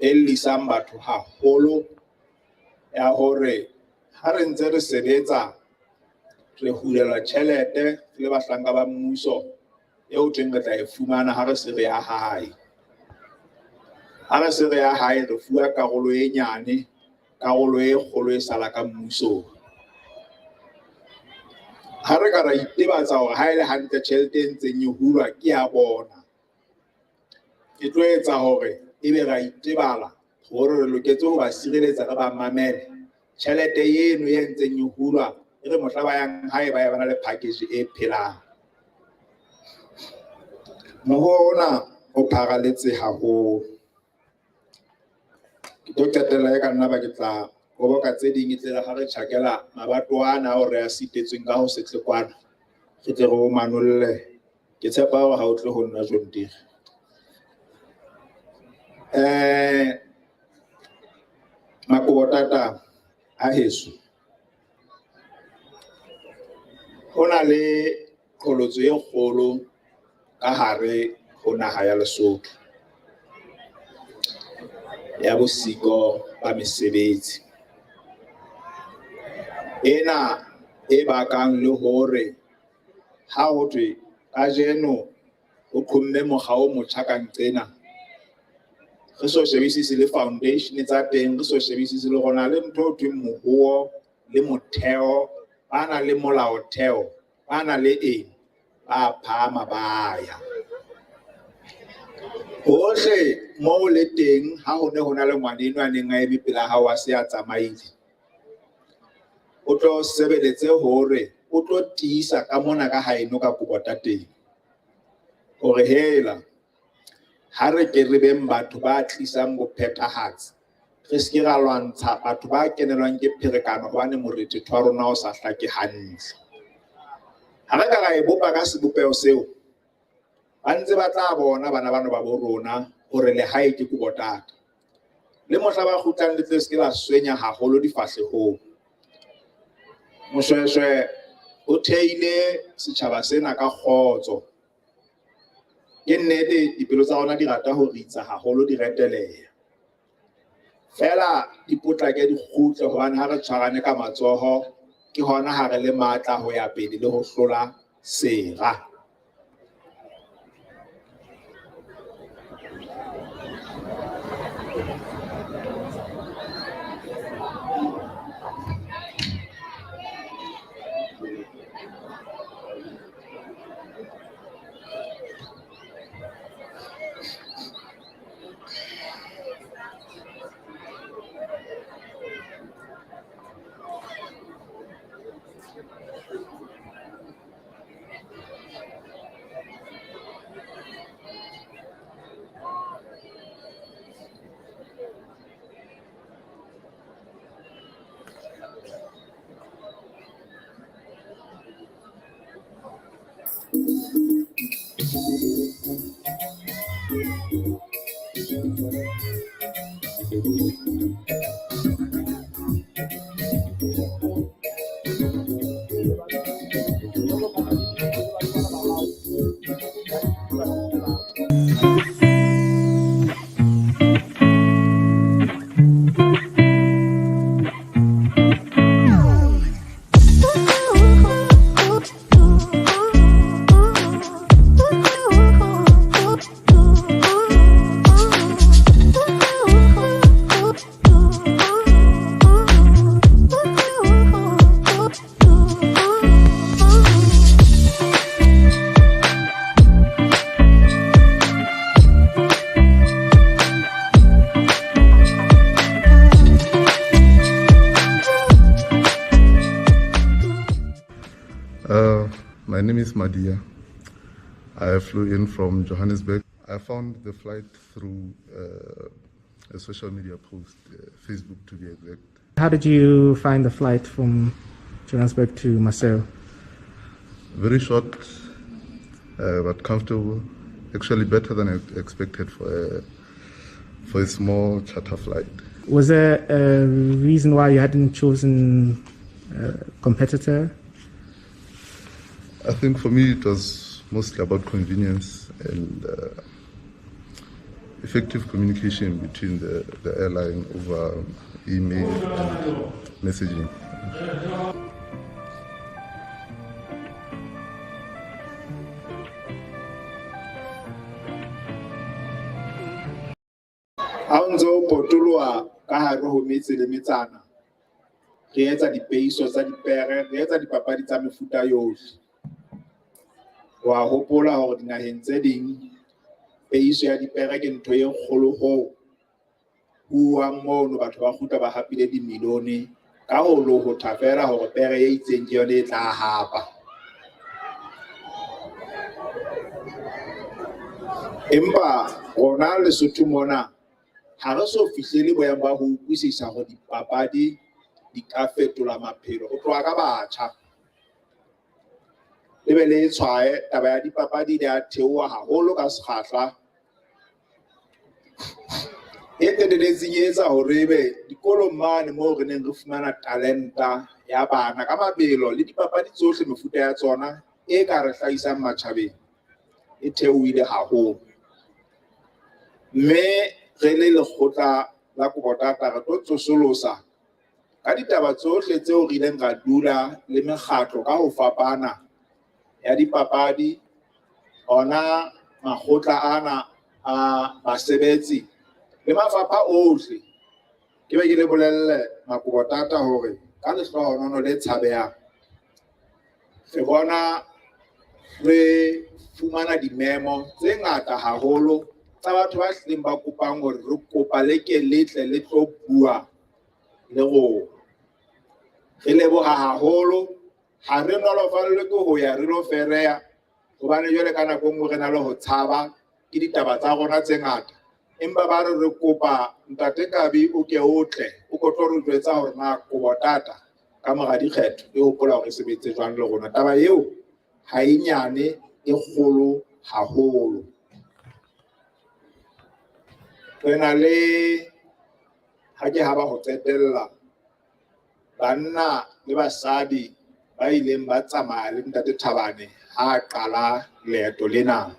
e llisang batho haholo ya hore ha re ntse re sebetsa re hulelwa tjhelete re le bahlanka ba mmuso eo thweng re tla e fumana ha re se re ya hae. Ha re se re ya hae re fuwa karolo e nyane, karolo e kgolo e sala ka mmusong. Ha re ka ra itebatsa hore ha e le hantle tjhelete e ntseng e hulwa ke ya bona, e tlo etsa hore ebe ra itebala hore re loketse ho ba sireletsa re ba mamele. Tjhelete eno e ntseng e hulwa e re mohla ba yang hae ba ya ba na le package e phelang. Moruo ona o pharaletse haholo. Ke tlo qetella e ka nna ba ke tla koboka tse ding e tle re ha re tjhakela mabatowa ana ao re a sitetsweng ka ho se tle kwana, re tle re o manolle. Ke tshepa hore ha o tle ho nna John Deere. Makobotata a heso, ho na le qholotso e kgolo ka hare ho naha ya Lesotho ya bosiko ba mesebetsi. Ena e bakang le hore ha ho thwe kajeno ho qhomme mokga o motjha ka nqena, re so shebisise le foundation tsa teng, re so shebisise le hore na le ntho ho thweng moruo le motheo, ba na le molaotheo, ba na le eng, ba phahama ba ya. Hohle moo le teng ha ho ne ho na le ngwaneno a neng a eme pela hao a se a tsamaile, o tlo sebeletse hore o tlo tiisa ka mona ka haeno ka Kobotateng hore hela ha re ke re beng batho ba tlisang bophethahatsi, re se ke ra lwantsha batho ba kenelwang ke pherekano hobane morethetho wa rona o sa hlake hantle. Ha re ka ra e bopa ka sebopeho seo, Ba ntse ba tla bona bana bano ba bo rona hore lehae ke Kobotata. Le mohla ba kgutlang le tle se ke la swenya haholo difahlehong. Moshweshwe o theile setjhaba sena ka kgotso. Ke nnete dipelo tsa rona di rata ho ritsa haholo, di reteleha. Feela di potlake di kgutle hobane ha re tshwarane ka matsoho ke hona ha re le matla ho ya pele le ho hlola sera. My name is Madia. I flew in from Johannesburg. I found the flight through a social media post, Facebook to be exact. How did you find the flight from Johannesburg to Maseru? Very short, but comfortable. Actually better than I expected for a small charter flight. Was there a reason why you hadn't chosen a competitor? I think for me it was mostly about convenience and effective communication between the airline over email and messaging. Ha o ntso potoloha ka hare ho metse le metsana, re etsa dipeiso tsa dipere, re etsa dipapadi tsa mefuta yohle. Wa hopola hore dinaheng tse ding peiso ya dipere ke ntho e kgolo ho buang mono, batho ba kgutla ba hapile dimilione ka ho lohotha feela hore pere e itseng ke yona e tla hapa. Empa rona Lesotho mona ha re so fihlele boemo ba ho utlwisisa hore dipapadi di ka fetola maphelo ho tloha ka batjha. Le be le tshwae taba ya dipapadi di a theoha haholo ka sekgahla. E qetelletseng e etsa hore ebe dikolong mane moo re neng re fumana talenta ya bana ka mabelo le dipapadi tsohle mefuta ya tsona e ka re hlahisang matjhabeng e theohile haholo. Mme re le lekgotla la Kobotata re tlo tsosolosa ka ditaba tsohle tseo re ileng ra dula le mekgatlo ka ho fapana ya dipapadi, ona makgotla ana a basebetsi le mafapha ohle. Ke be ke le bolelle Makobotata hore ka lehlohonolo le tshabehang re bona re fumana dimemo tse ngata haholo tsa batho ba hlileng ba kopang hore re kopa le ke le tle le tlo bua le rona. Re leboha haholo, ha re nolofallwe ke ho ya re lo fereya hobane jwale ka nako e nngwe re na le ho tshaba ke ditaba tsa rona tse ngata. Empa ba re re kopa Ntate Kabi o ke o tle o ko tlo re jwetsa hore na Kobotata ka mora dikgetho e hopola hore e sebetse jwang le rona. Taba eo ha e nyane, e kgolo haholo. Re na le ha ke haba ho qetella, banna le basadi ba ileng ba tsamaya le Ntate Thabane ha a qala leeto lena.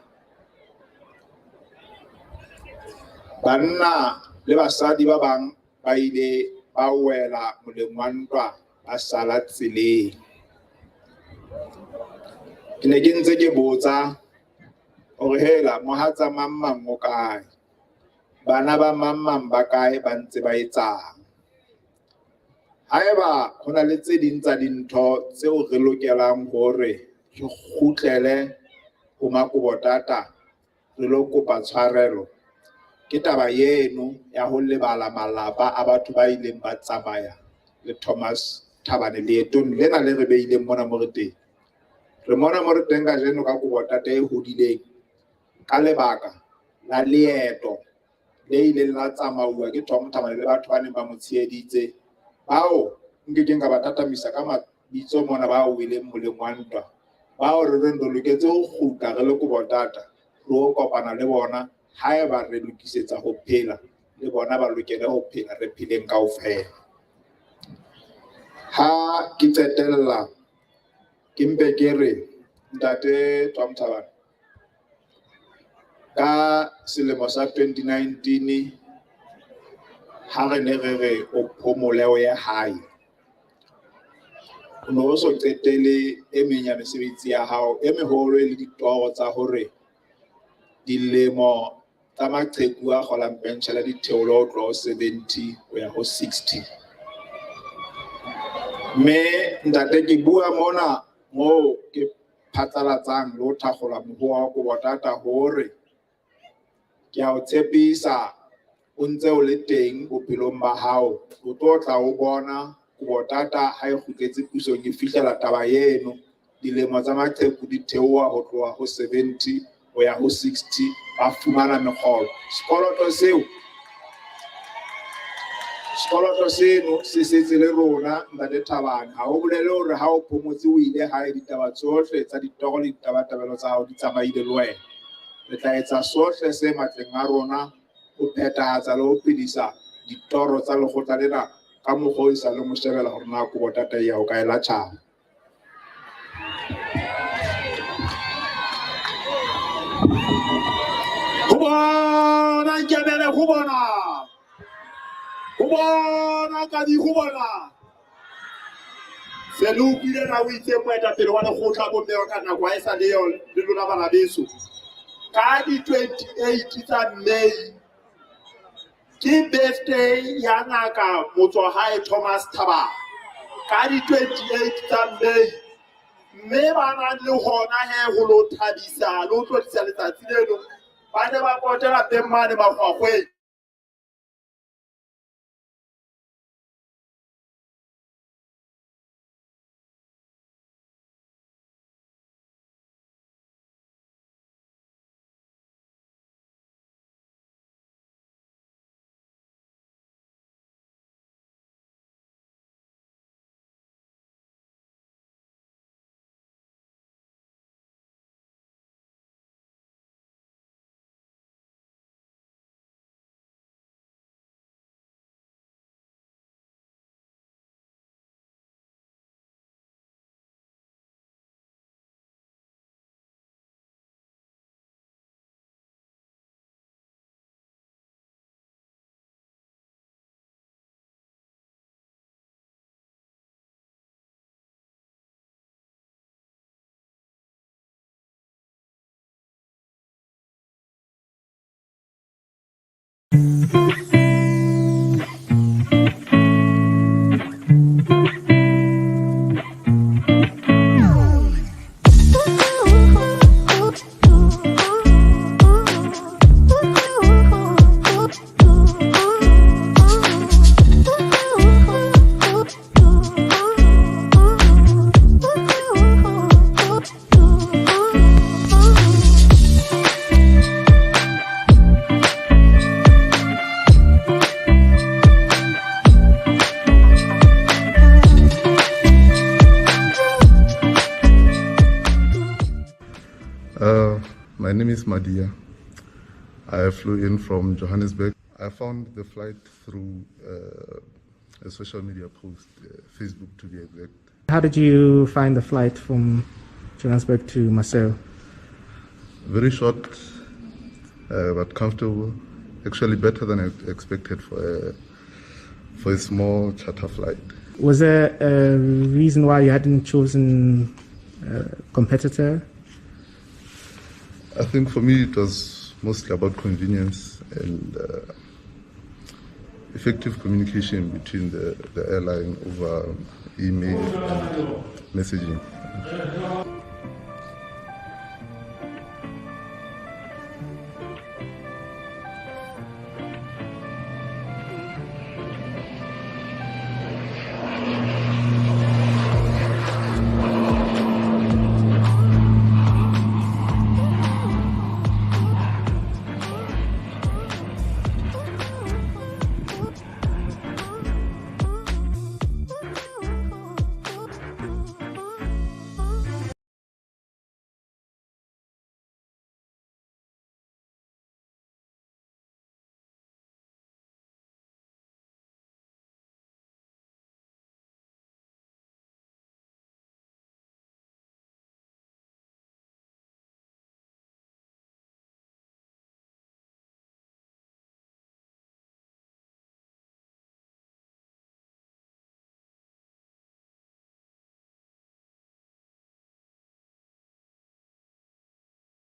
Banna le basadi ba bang ba ile ba wela moleng wa ntwa, ba sala tseleng. Ke ne ke ntse ke botsa hore hela mohatsa mang mang o kae, bana ba mang mang ba kae, ba ntse ba etsang. Haeba ho na le tse ding tsa dintho tseo re lokelang hore re kgutlele ho Makobotata re lo kopa tshwarelo, ke taba eno ya ho lebala malapa a batho ba ileng ba tsamaya le Thomas Thabane leetong lena le re beileng mona mo re teng. Re mona mo re teng kajeno ka Kobotata e hodileng ka lebaka la leeto le ileng la tsamauwa ke Tom Thabane le batho ba neng ba mo tsheheditse, bao nkekeng ka ba tatamisa ka mabitso mona, ba weleng moleng wa ntwa, bao re reng re loketse ho kgutla re le Kobotata re o kopana le bona. Haeba re lokisetsa ho phela le bona, ba lokele ho phela, re pheleng kaofela. Ha ke qetella, ke mpe ke re Ntate Tom Thabane, ka selemo sa 2019 ha re ne re re o phomole o ye hae, o no so qetele e meng ya mesebetsi ya hao e meholo e le ditoro tsa hore dilemo tsa maqheku a kgolang penshele di theole ho tloha ho 70 ho ya ho 60. Mme ntate, ke bua mona moo ke phatlalatsang le ho thakgola mohoa wa Kobotata hore ke a o tshepisa o ntse o le teng bophelong ba hao, o tlo tla o bona Kobotata ha e kgutletse pusong e fihlela taba eno, dilemo tsa maqheku di theoha ho tloha ho 70 ho ya ho 60, ba fumana mekgolo. Sekoloto seno se setse le rona Ntate Thabane. Ha ho bolele hore ha o phomotse o ile hae, ditaba tsohle tsa ditoro le ditabatabelo tsa hao di tsamaile le wena. Re tla etsa sohle se matleng a rona ho phethahatsa le ho phedisa ditoro tsa lekgotla lena ka mokgwa o e sa le mo shebela hore na Kobotata e ya ho kae la tjhaba. Ho bona Nkebele, ho bona, ho bona Kadi, ho bona. Se le utlwile na o itse moetapele wa lekgotla bomme wa ka nako ha e sa le yo le lona bana beso. Ka di-28 tsa May ke birthday ya ngaka motswahae Thomas Thabane. Ka di-28 tsa May, mme ba nang le hona he ho lo thabisa le ho tlotlisa letsatsi leno, ba ne ba potela teng mane Makgwakgweng. name is Madia. I flew in from Johannesburg. I found the flight through a social media post, Facebook to be exact. How did you find the flight from Johannesburg to Maseru? Very short, but comfortable. Actually better than I expected for a small charter flight. Was there a reason why you hadn't chosen a competitor? I think for me it was mostly about convenience and effective communication between the airline over email and messaging.